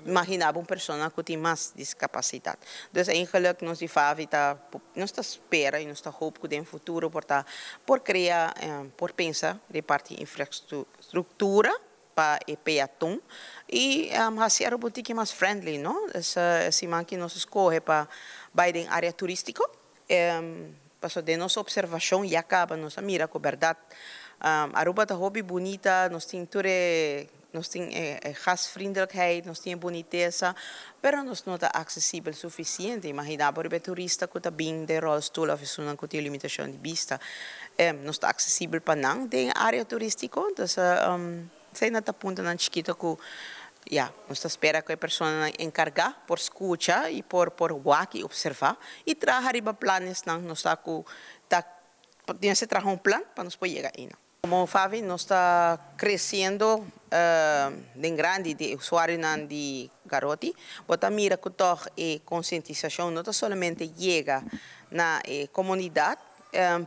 imaginá bo un persona ku tin mas diskapasidat. Dus eigenlik nos di FAVI ta nos ta spera i nos ta hoop ku den futuro por ta por krea por pensa riba parti infrastruktura pa e peaton y haci Aruba un tiki mas friendly, no? Dus e siman ki nos scoge pa bay den area turistico, pasobra den nos observacion ya caba nos a mira cu berdad Aruba ta hopi bunita, nos tin tur e, nos tin e gastvriendelijkheid, nos tin e bunitesa, pero nos no ta accesibel suficiente. Imagina bo riba e turista cu ta bin den rolstoel of esunnan cu tin limitacion di bista. Nos ta accesibel pa nan den area turistico, dus esey ta puntonan chikito cu ya, nos ta spera cu e personanan encarga por scucha y por wak y observa y traha riba planesnan. Nos ta cu ta tin traha un plan pa nos por yega eynan. Como FAVI nos ta creciendo den grandi di usuarionan di garoti, bo ta mira cu toch e concientisacion no ta solamente yega na e comunidad,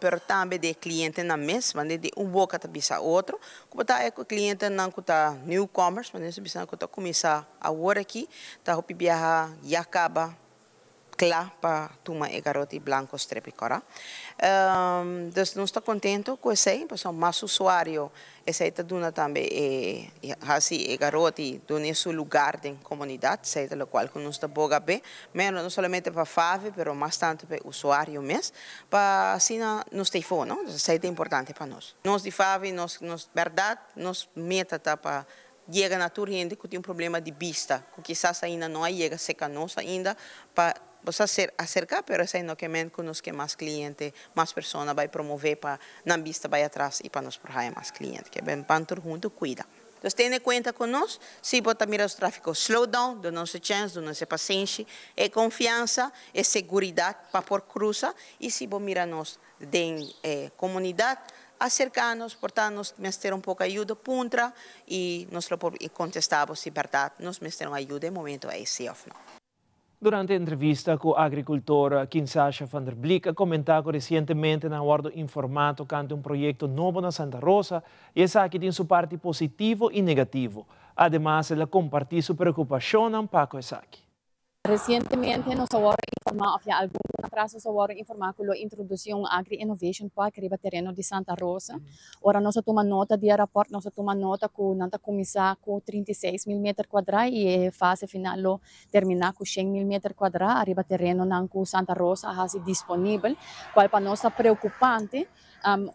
pero tambe di clientenan mes, manera di un boca ta bisa otro, como ta e clientenan cu ta newcomers, manera bisa cu ta cuminsa awor aki, ta hopi biaha ya caba cla pa tuma e garoti blanco strepi cora. Dus nos ta contento cu esey, pasobra mas usuario esey ta duna tambe e haci e garoti duna su lugar den comunidad, esey ta locual cu nos ta boga be, menos no solamente pa FAVI, pero mas tanto pa usuario mes, pa asina nos ta eyfo, no? Dus esey ta importante pa nos. Nos di FAVI, nos berdad, nos meta ta pa yega na tur hende cu tin un problema di bista, cu kisas ainda no a yega cerca nos ainda, pa bo ser acerca, pero esey no kemen cu nos ke mas cliente, mas persona bay promove pa nan bista bay atras y pa nos por haya mas cliente. Ke ben pan tur hunto cuida. Dus tene cuenta cu nos, si bo ta mira e trafico slow down, duna nos chance, duna nos pasenshi, e confiansa, e seguridad pa por cruza, y si bo mira nos den comunidad, acerca nos, por ta nos mester un poco ayuda, puntra, y nos lo por contesta si berdad nos mester un ayuda e momento ey si of no. Durante entrevista cu agricultor Kinsasha van der Blik a comenta cu recientemente nan a wordo informa tocante un proyecto nobo na Santa Rosa y esaki tin su parti positivo y negativo. Ademas el a comparti su preocupacionnan pa cu esaki. Recientemente nos a wordo informa of ya algun luna atras nos a wordo informa cu lo introduci un Agri Innovation Park riba tereno di Santa Rosa. Ora nos a tuma nota di e raport nos a tuma nota cu nan ta cuminsa cu 36,000 meter cuadra y e fase final lo termina cu 100,000 meter cuadra ariba terenonan cu Santa Rosa a haci disponibel, cual pa nos ta preocupante.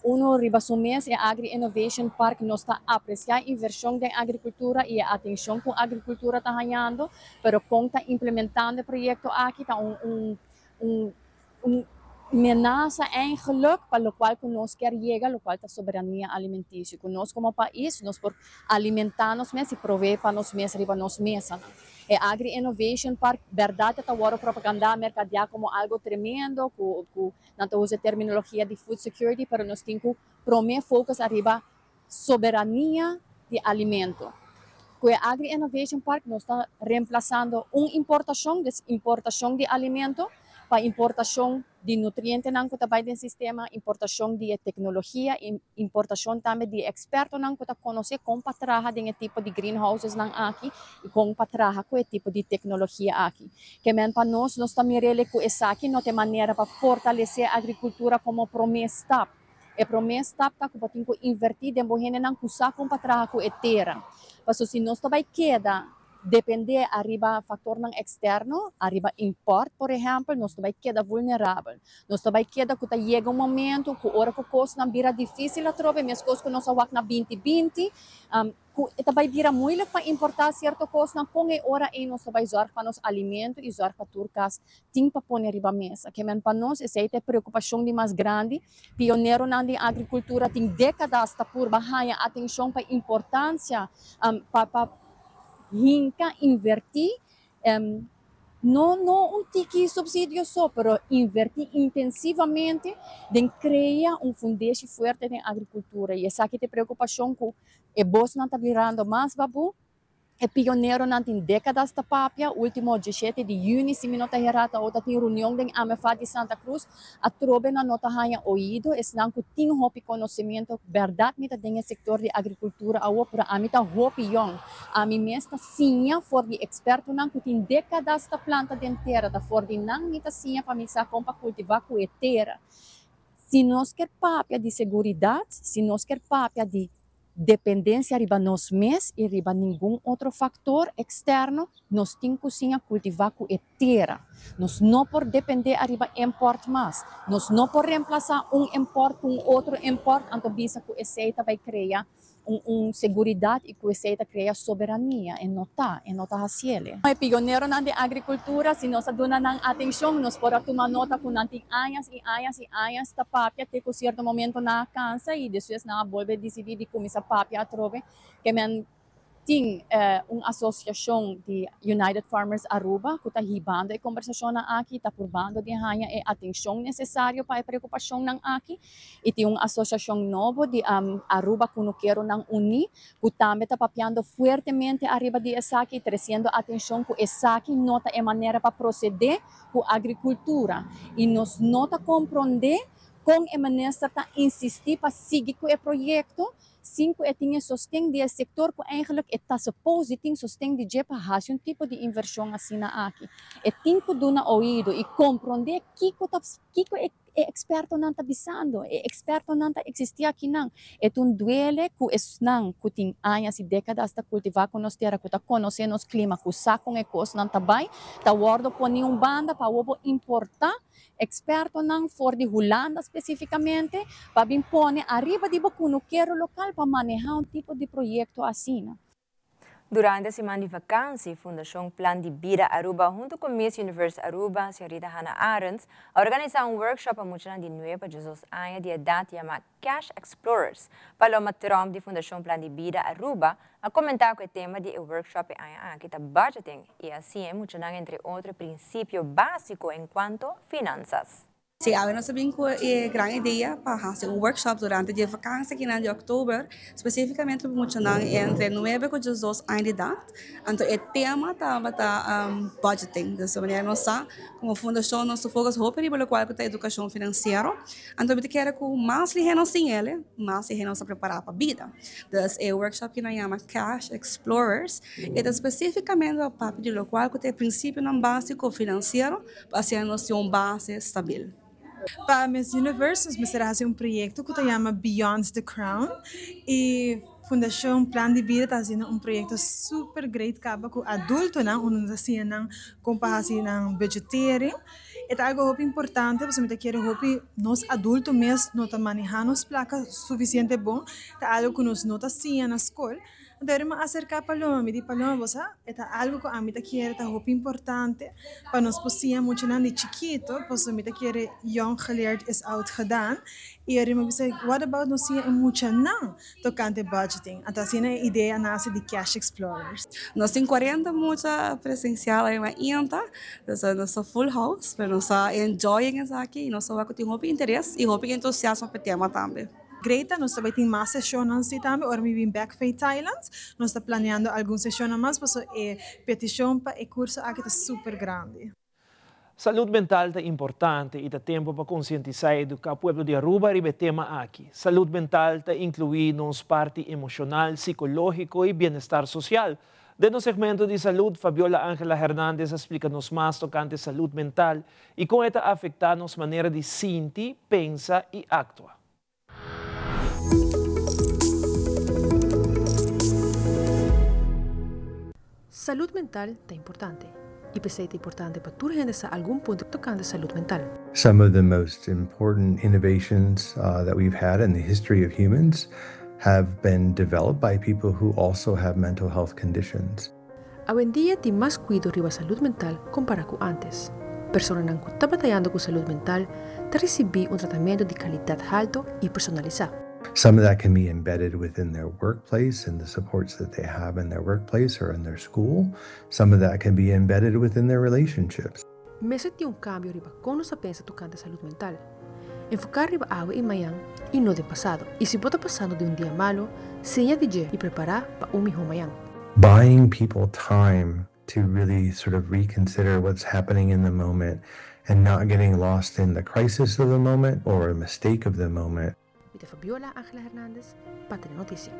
Uno riba su mes e Agri Innovation Park nos ta aprecia inversion den agricultura y e atencion cu agricultura ta hañando, pero con ta implementando e proyecto aki ta un un un un menasa eigenlijk pa locual cu nos kier yega, locual ta soberania alimenticio, cu nos como pais nos por alimenta nos mes y provee pa nos mes riba nos mesanan. E Agri Innovation Park berdad e ta wordo propaganda, mercadea como algo tremendo cu cu Nan ta usa e terminologia di food security, pero nos tin ku promé focus ariba soberania di alimento. Ku e Agri Innovation Park nos ta remplasando un importashon, des importashon di alimento, pa importashon di nutrientenan ku ta bai den sistema, importashon di e teknologia, importashon tambe di e ekspertonan ku ta konosé kon pa traha den e tipo di greenhousesnan aki i kon pa traha ku e tipo di teknologia aki. Ke men pa nos, nos ta mir'el ku esaki no ta e manera pa fortalesé agrikultura komo promé stap. E promé stap ta ku bo tin ku invertí den bo hendenan ku sa kon pa traha ku e tera. Pasobra si nos ta bai keda dependé ariba faktornan eksterno, ariba impòrt por ehèmpel, nos ta bai keda vulnerabel. Nos ta bai keda ku ta yega un momentu ku ora ku kosnan bira difísil atrobe, meskos ku nos a wak na 2020, ku e ta bai bira moeilijk pa importá sierto kosnan, kon e ora ei nos ta bai zòrg pa nos alimento i zòrg pa tur kas tin pa pone riba mesa. Ke men pa nos esei ta e preokupashon di mas grandi. Pioneronan den agrikultura tin dékadas ta purba haña atenshon pa importansia pa pa hinka invertí. No no un tiki subsidio so, pero inverti intensivamente den crea un fundeshi fuerte den agricultura. Y esaki ta e preocupacion cu e bosnan ta birando mas babu. E pioneronan tin decadas ta papia. Ultimo 17 di juni, si mi no ta hera, ta ota tin reunion den AMFA di Santa Cruz. Atrobe nan no ta haña oido. Esnan cu tin hopi conocimiento, berdad mi ta den e sector di agricultura awo, pero ami ta hopi yong. Ami mes ta siña for di ekspertonan ku tin dékadas ta planta den tera. Ta for di nan mi ta siña pa mi sa kon pa kultivá ku e tera. Si nos ker papia di seguridat, si nos ker papia di dependensia riba nos mes i riba ningun otro faktor eksterno, nos tin ku siña kultivá ku e tera. Nos no por dependé ariba import mas. Nos no por remplasá un import ku un otro import anto bisa ku esei ta bai krea un un seguridad y cu esey ta crea soberania, e no ta, e no ta haciele. E pioneronan den agricultura, si nos a duna nan atencion, nos por a tuma nota cu nan tin añas y añas y añas ta papia te cu cierto momento nan a cansa y despues nan a bolbe dicidi di cuminsa papia atrobe. Ke men tin un asociacion di United Farmers Aruba cu ta hibando e conversacionnan aki, ta purbando di haña e atencion necesario pa e preocupacionnan aki. Y tin un asociacion nobo di Aruba Cunukeronan Uní cu tambe ta papiando fuertemente ariba di esaki, treciendo atencion cu esaki no ta e manera pa procede cu agricultura. Y nos no ta compronde con e minister ta insisti pa sigui cu e proyecto sin cu e tin e sosten di e sector cu eigenlijk e ta suppose di tin sosten di dje pa haci un tipo di inversion asina aki. E tin cu duna oido y compronde kico ta kico e E ekspertonan ta bisando, e ekspertonan ta eksistí akinan. E ta un duele ku esnan ku tin añas i dékadas ta kultivá ku nos tera, ku ta konosé nos klima, ku sa kon e kosnan ta bai, ta wòrdu poní un banda pa awor bo importá ekspertonan for di Hulanda spesifikamente pa bin pone ariba di bo kunukero lokal pa manehá un tipo di proyekto asina. Durante siman di vakantie, Fundacion Plan di Bida Aruba hunto cu Miss Universe Aruba, señorita Hannah Arends, a organisa un workshop pa muchanan di 9 pa 12 aña di edad yama Cash Explorers. Paloma Tromp di Fundacion Plan di Bida Aruba a comenta cu e tema di e workshop e aña aki ta budgeting y asina e muchanan entre otro principio basico en cuanto finanzas. Sí, awe nos a bin ku e gran idea pa hasi un workshop durante di e vakansia akinan di òktober, spesífikamente pa muchanan entre nuebe ku diesdos aña di edat. Anto e tema tabata budgeting. Dus di manera nos sa komo fundashon nos ta focus hopi riba lokual ku ta edukashon finansiero. Anto mi ta kere ku mas lihé nos tin el, mas lihé nos ta prepará pa bida. Dus e workshop ki nan yama Cash Explorers, e ta spesífikamente pa papia di lokual ku ta e prinsipionan básiko finansiero Pa asina nos tin un base stabil. Pa Miss Universe nos mester a hasi un proyekto ku ta yama Beyond the Crown i Fundashon Plan di Bida ta hasiendo un proyekto super great kaba ku adultonan unda nos ta siña nan kon pa hasi nan budgetering. E ta algu hopi importante pasobra mi ta kere hopi nos adulto mes no ta maneha nos plaka sufisiente bon, ta algu ku nos no ta siña na skol. Anto e ruman aserká Paloma, mi di, Paloma, bo sa, e ta algu ku ami ta kere ta hopi importante pa nos por siña muchanan di chikito, pasobra mi ta kere jong geleerd is oud gedaan. I e ruman bisa, what about nos siña e muchanan tokante budgeting? Anto asina e idea a nase di Cash Explorers. Nos tin cuarenta mucha presencial awe mainta, dus nos ta full house, pero nos ta enjoying esaki y nos ta wak cu tin hopi interes y hopi entusiasmo pa e tema tambe. Greta, Nos ta bai tin mas seshonnan si tambe ora mi bin bek fei Thailand. Nos ta planeando algun seshonnan mas pasobra e petishon pa e kurso aki ta super grandi. Salud mental ta importante y ta tempo pa concientisa y educa pueblo di Aruba riba e tema aki. Salud mental ta inclui nos parti emocional, psicologico y bienestar social. Den nos segmento di salud, Fabiola Angela Hernandez a splica nos mas tocante salud mental y con e ta afecta nos manera di sinti, pensa y actua. Salud mental ta importante y p'esey ta importante pa tur hende sa algun punto tocante salud mental. Some of the most important innovations that we've had in the history of humans have been developed by people who also have mental health conditions. Awendia tin mas kuido riba salud mental kompará ku ántes. Personanan ku ta batayando ku salud mental ta risibí un tratamentu di kalidat haltu i personalisá. Some of that can be embedded within their workplace and the supports that they have in their workplace or in their school. Some of that can be embedded within their relationships. Mester tin un kambio riba kon nos ta pensa tokante salud mental. Enfoká riba awe i mañan i no den pasado. I si bo ta pasando di un dia malu, siña di dje i prepará pa un mihó mañan. Buying people time to really sort of reconsider what's happening in the moment and not getting lost in the crisis of the moment or a mistake of the moment. Mi ta Fabiola Angela Hernandez pa Telenoticia.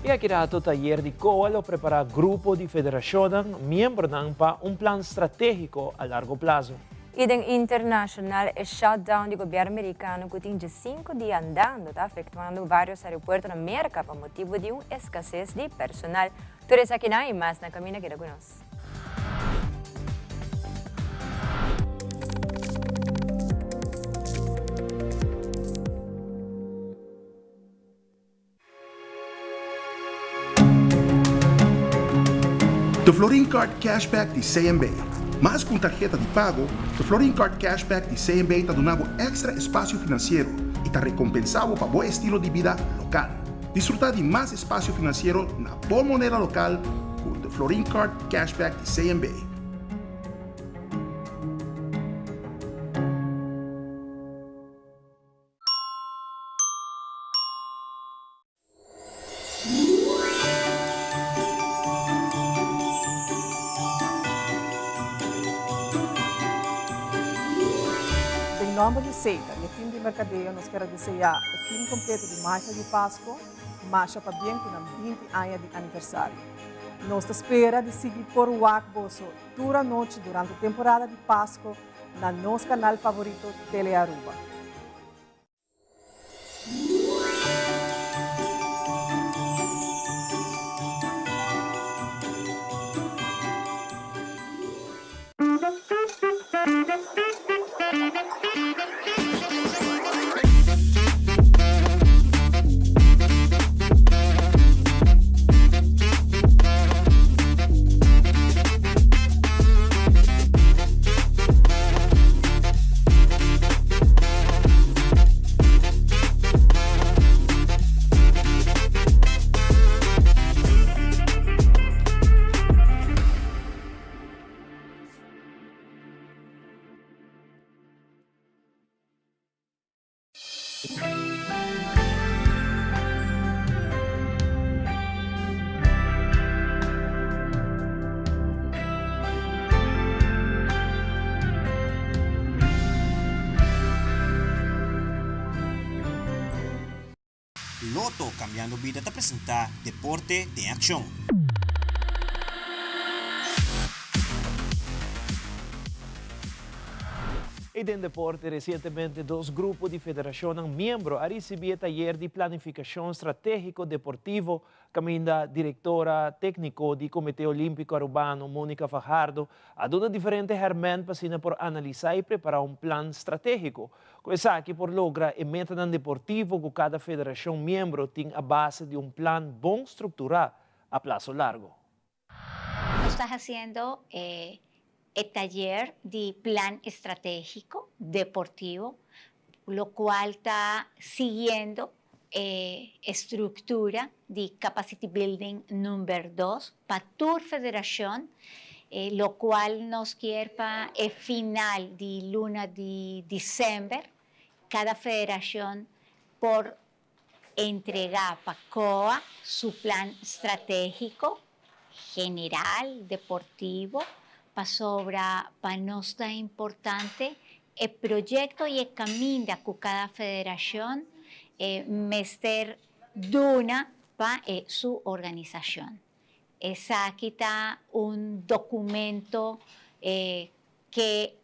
I aki rato tayer di COA lo prepara grupo di federashonnan miembronan pa un plan strategico a largo plazo. I den internashonal e shutdown di gobièrnu merikano ku tin diesinku dia andando ta afektuando vários aeropuerto na Merka pa motibu di un eskases di personal. Tur esakinan i mas na kaminda keda ku nos. The Florin Card Cashback di CMB. Mas ku un tarheta di pago, The Florin Card Cashback di CMB ta duna bo èkstra espasio finansiero i ta rekompensá bo pa bo estilo di bida lokal. Disfrutá di mas espasio finansiero na bo moneda lokal ku The Florin Card Cashback di CMB. Den nomber di Seita y e team di mercadeo nos kier a desea e team completo di Magia di Pasco masha pabien cu nan binti aña di aniversario. Nos ta spera di sigui por wak boso tur anochi durante temporada di Pasco na nos canal favorito Telearuba. Lotto Cambiando Bida ta presenta Deporte den Accion. Y den deporte, recientemente dos grupo di federacionnan miembro a ricibi e tayer di planificacion strategico deportivo caminda directora tecnico di Comite Olimpico Arubano Monica Fajardo a duna diferente herment pa asina por analisa y prepara un plan strategico. Cu esaki por logra e metanan deportivo cu cada federacion miembro tin a base di un plan bon structura a plazo largo. Nos ta haciendo e tayer di plan estrategico deportivo, locual ta siguiendo e estructura di Capacity Building number dos pa tur federacion, locual nos kier pa e final di luna di december cada federacion por entrega pa COA su plan strategico general deportivo pasobra pa nos ta importante e proyecto y e caminda cu cada federacion mester duna pa e su organisacion. Esaki ta un documento que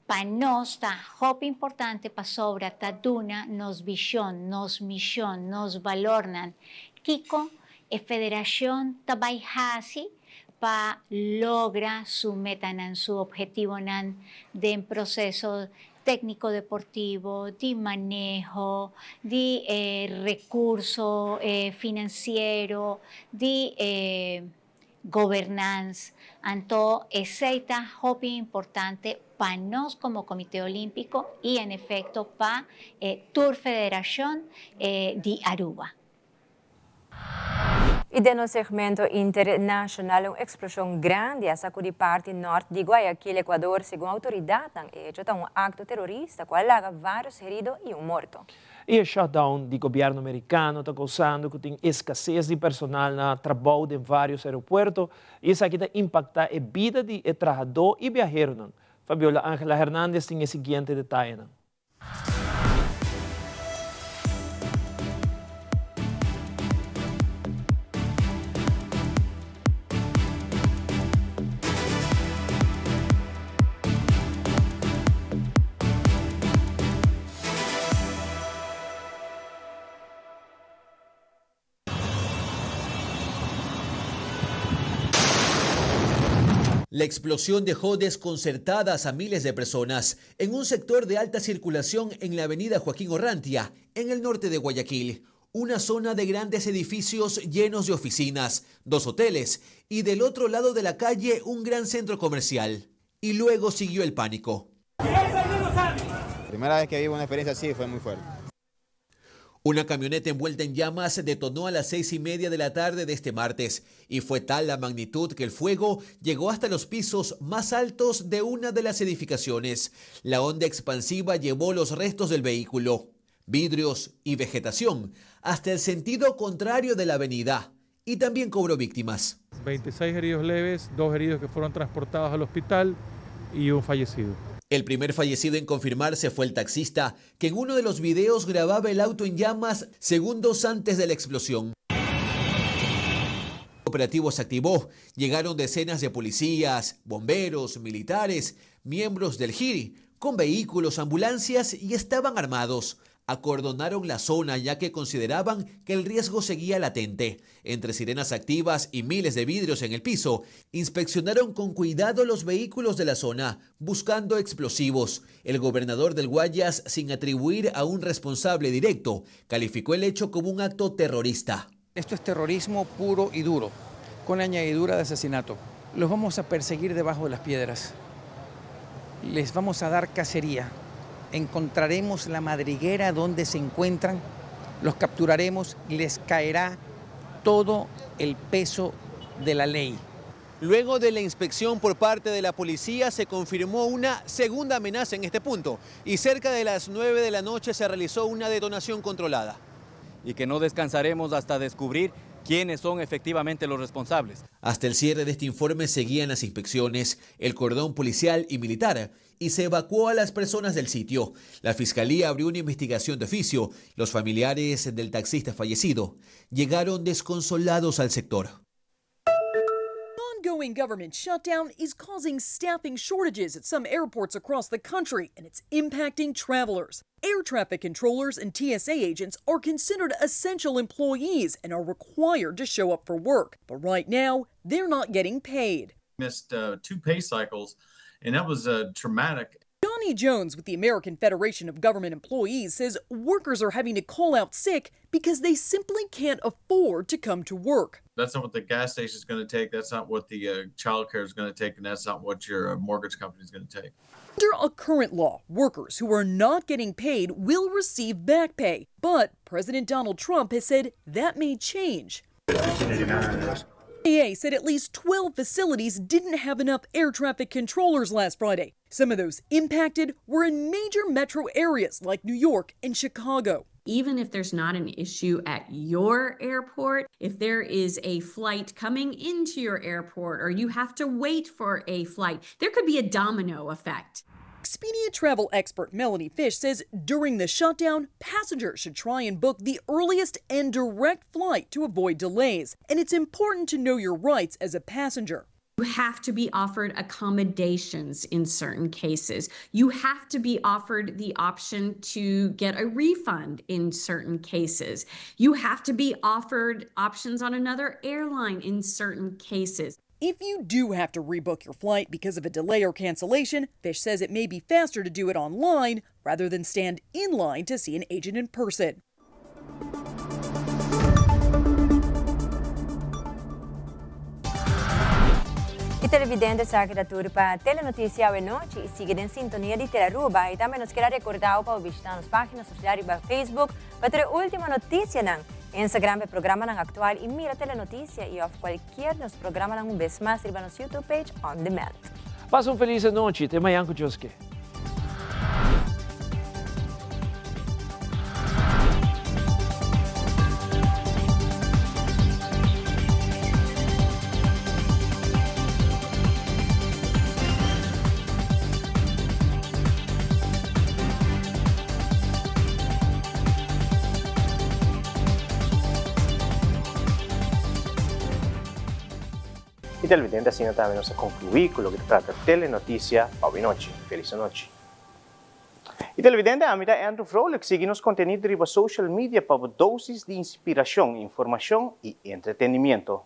pa nos ta hopi importante pasobra ta duna nos vision, nos mision, nos balornan. Kico e federacion ta bay haci pa logra su metanan, su obhetivonan den proceso tecnico deportivo, di maneho, di recurso financiero, di governance. Anto esey ta hopi importante pa nos como Comite Olimpico y en efecto pa tur federacion di Aruba. Y den nos segmento internacional un explosion grandi a sacudi parti nort di Guayaquil, Ecuador. Segun autoridadnan, e hecho ta un acto terorista cu a laga varios herido y un morto. Y e shutdown di gobierno Mericano ta causando cu tin escasez di personal na trabou den varios aeropuerto y esaki ta impacta e bida di e trahador y biaheronan. Fabiola Angela Hernandez tin e siguiente detayenan. La explosión dejó desconcertadas a miles de personas en un sector de alta circulación en la avenida Joaquín Orrantia, en el norte de Guayaquil, una zona de grandes edificios llenos de oficinas, dos hoteles y del otro lado de la calle un gran centro comercial. Y luego siguió el pánico. Primera vez que vivo una experiencia así fue muy fuerte. Una camioneta envuelta en llamas se detonó a las 6:30 de la tarde de este martes y fue tal la magnitud que el fuego llegó hasta los pisos más altos de una de las edificaciones. La onda expansiva llevó los restos del vehículo, vidrios y vegetación hasta el sentido contrario de la avenida y también cobró víctimas. 26 heridos leves, 2 heridos que fueron transportados al hospital y un fallecido. El primer fallecido en confirmarse fue el taxista, que en uno de los videos grababa el auto en llamas segundos antes de la explosión. El operativo se activó. Llegaron decenas de policías, bomberos, militares, miembros del GIRI, con vehículos, ambulancias y estaban armados. Acordonaron la zona ya que consideraban que el riesgo seguía latente. Entre sirenas activas y miles de vidrios en el piso, inspeccionaron con cuidado los vehículos de la zona, buscando explosivos. El gobernador del Guayas, sin atribuir a un responsable directo, calificó el hecho como un acto terrorista. Esto es terrorismo puro y duro, con la añadidura de asesinato. Los vamos a perseguir debajo de las piedras. Les vamos a dar cacería. Encontraremos la madriguera donde se encuentran, los capturaremos y les caerá todo el peso de la ley. Luego de la inspección por parte de la policía se confirmó una segunda amenaza en este punto y cerca de las 9 de la noche se realizó una detonación controlada. Y que no descansaremos hasta descubrir quiénes son efectivamente los responsables. Hasta el cierre de este informe seguían las inspecciones, el cordón policial y militar y se evacuó a las personas del sitio. La fiscalía abrió una investigación de oficio. Los familiares del taxista fallecido llegaron desconsolados al sector. Ongoing government shutdown is causing staffing shortages at some airports across the country, and it's impacting travelers. Air traffic controllers and TSA agents are considered essential employees and are required to show up for work. But right now, they're not getting paid. Missed 2 pay cycles, and that was traumatic. Johnny Jones with the American Federation of Government Employees says workers are having to call out sick because they simply can't afford to come to work. That's not what the gas station is going to take. That's not what the child care is going to take. And that's not what your mortgage company is going to take. Under a current law, workers who are not getting paid will receive back pay. But President Donald Trump has said that may change. FAA said at least 12 facilities didn't have enough air traffic controllers last Friday. Some of those impacted were in major metro areas like New York and Chicago. Even if there's not an issue at your airport, if there is a flight coming into your airport or you have to wait for a flight, there could be a domino effect. Expedia travel expert Melanie Fish says during the shutdown, passengers should try and book the earliest and direct flight to avoid delays. And it's important to know your rights as a passenger. You have to be offered accommodations in certain cases. You have to be offered the option to get a refund in certain cases. You have to be offered options on another airline in certain cases. If you do have to rebook your flight because of a delay or cancellation, Fish says it may be faster to do it online rather than stand in line to see an agent in person. Y televidente esaki ta tur pa Telenoticia awe nochi y sigui den sintonia di Telearuba y tambe nos kier a recorda bo pa bo bishita nos pagina social riba Facebook pa tur e ultimo noticianan, Instagram pa e programanan actual y mira Telenoticia y of cualkier nos programanan un bes mas riba nos YouTube page on demand. Pasa un feliz anochi, te mañan cu Dios ke. Y televidente asina tambe nos a conclui cu loke ta trata Telenoticia pa awe nochi. Feliz anochi. Y televidente ami ta Andrew Vrolijk sigui nos contenido riba social media pa bo dosis di inspiracion, informacion y entretenimiento.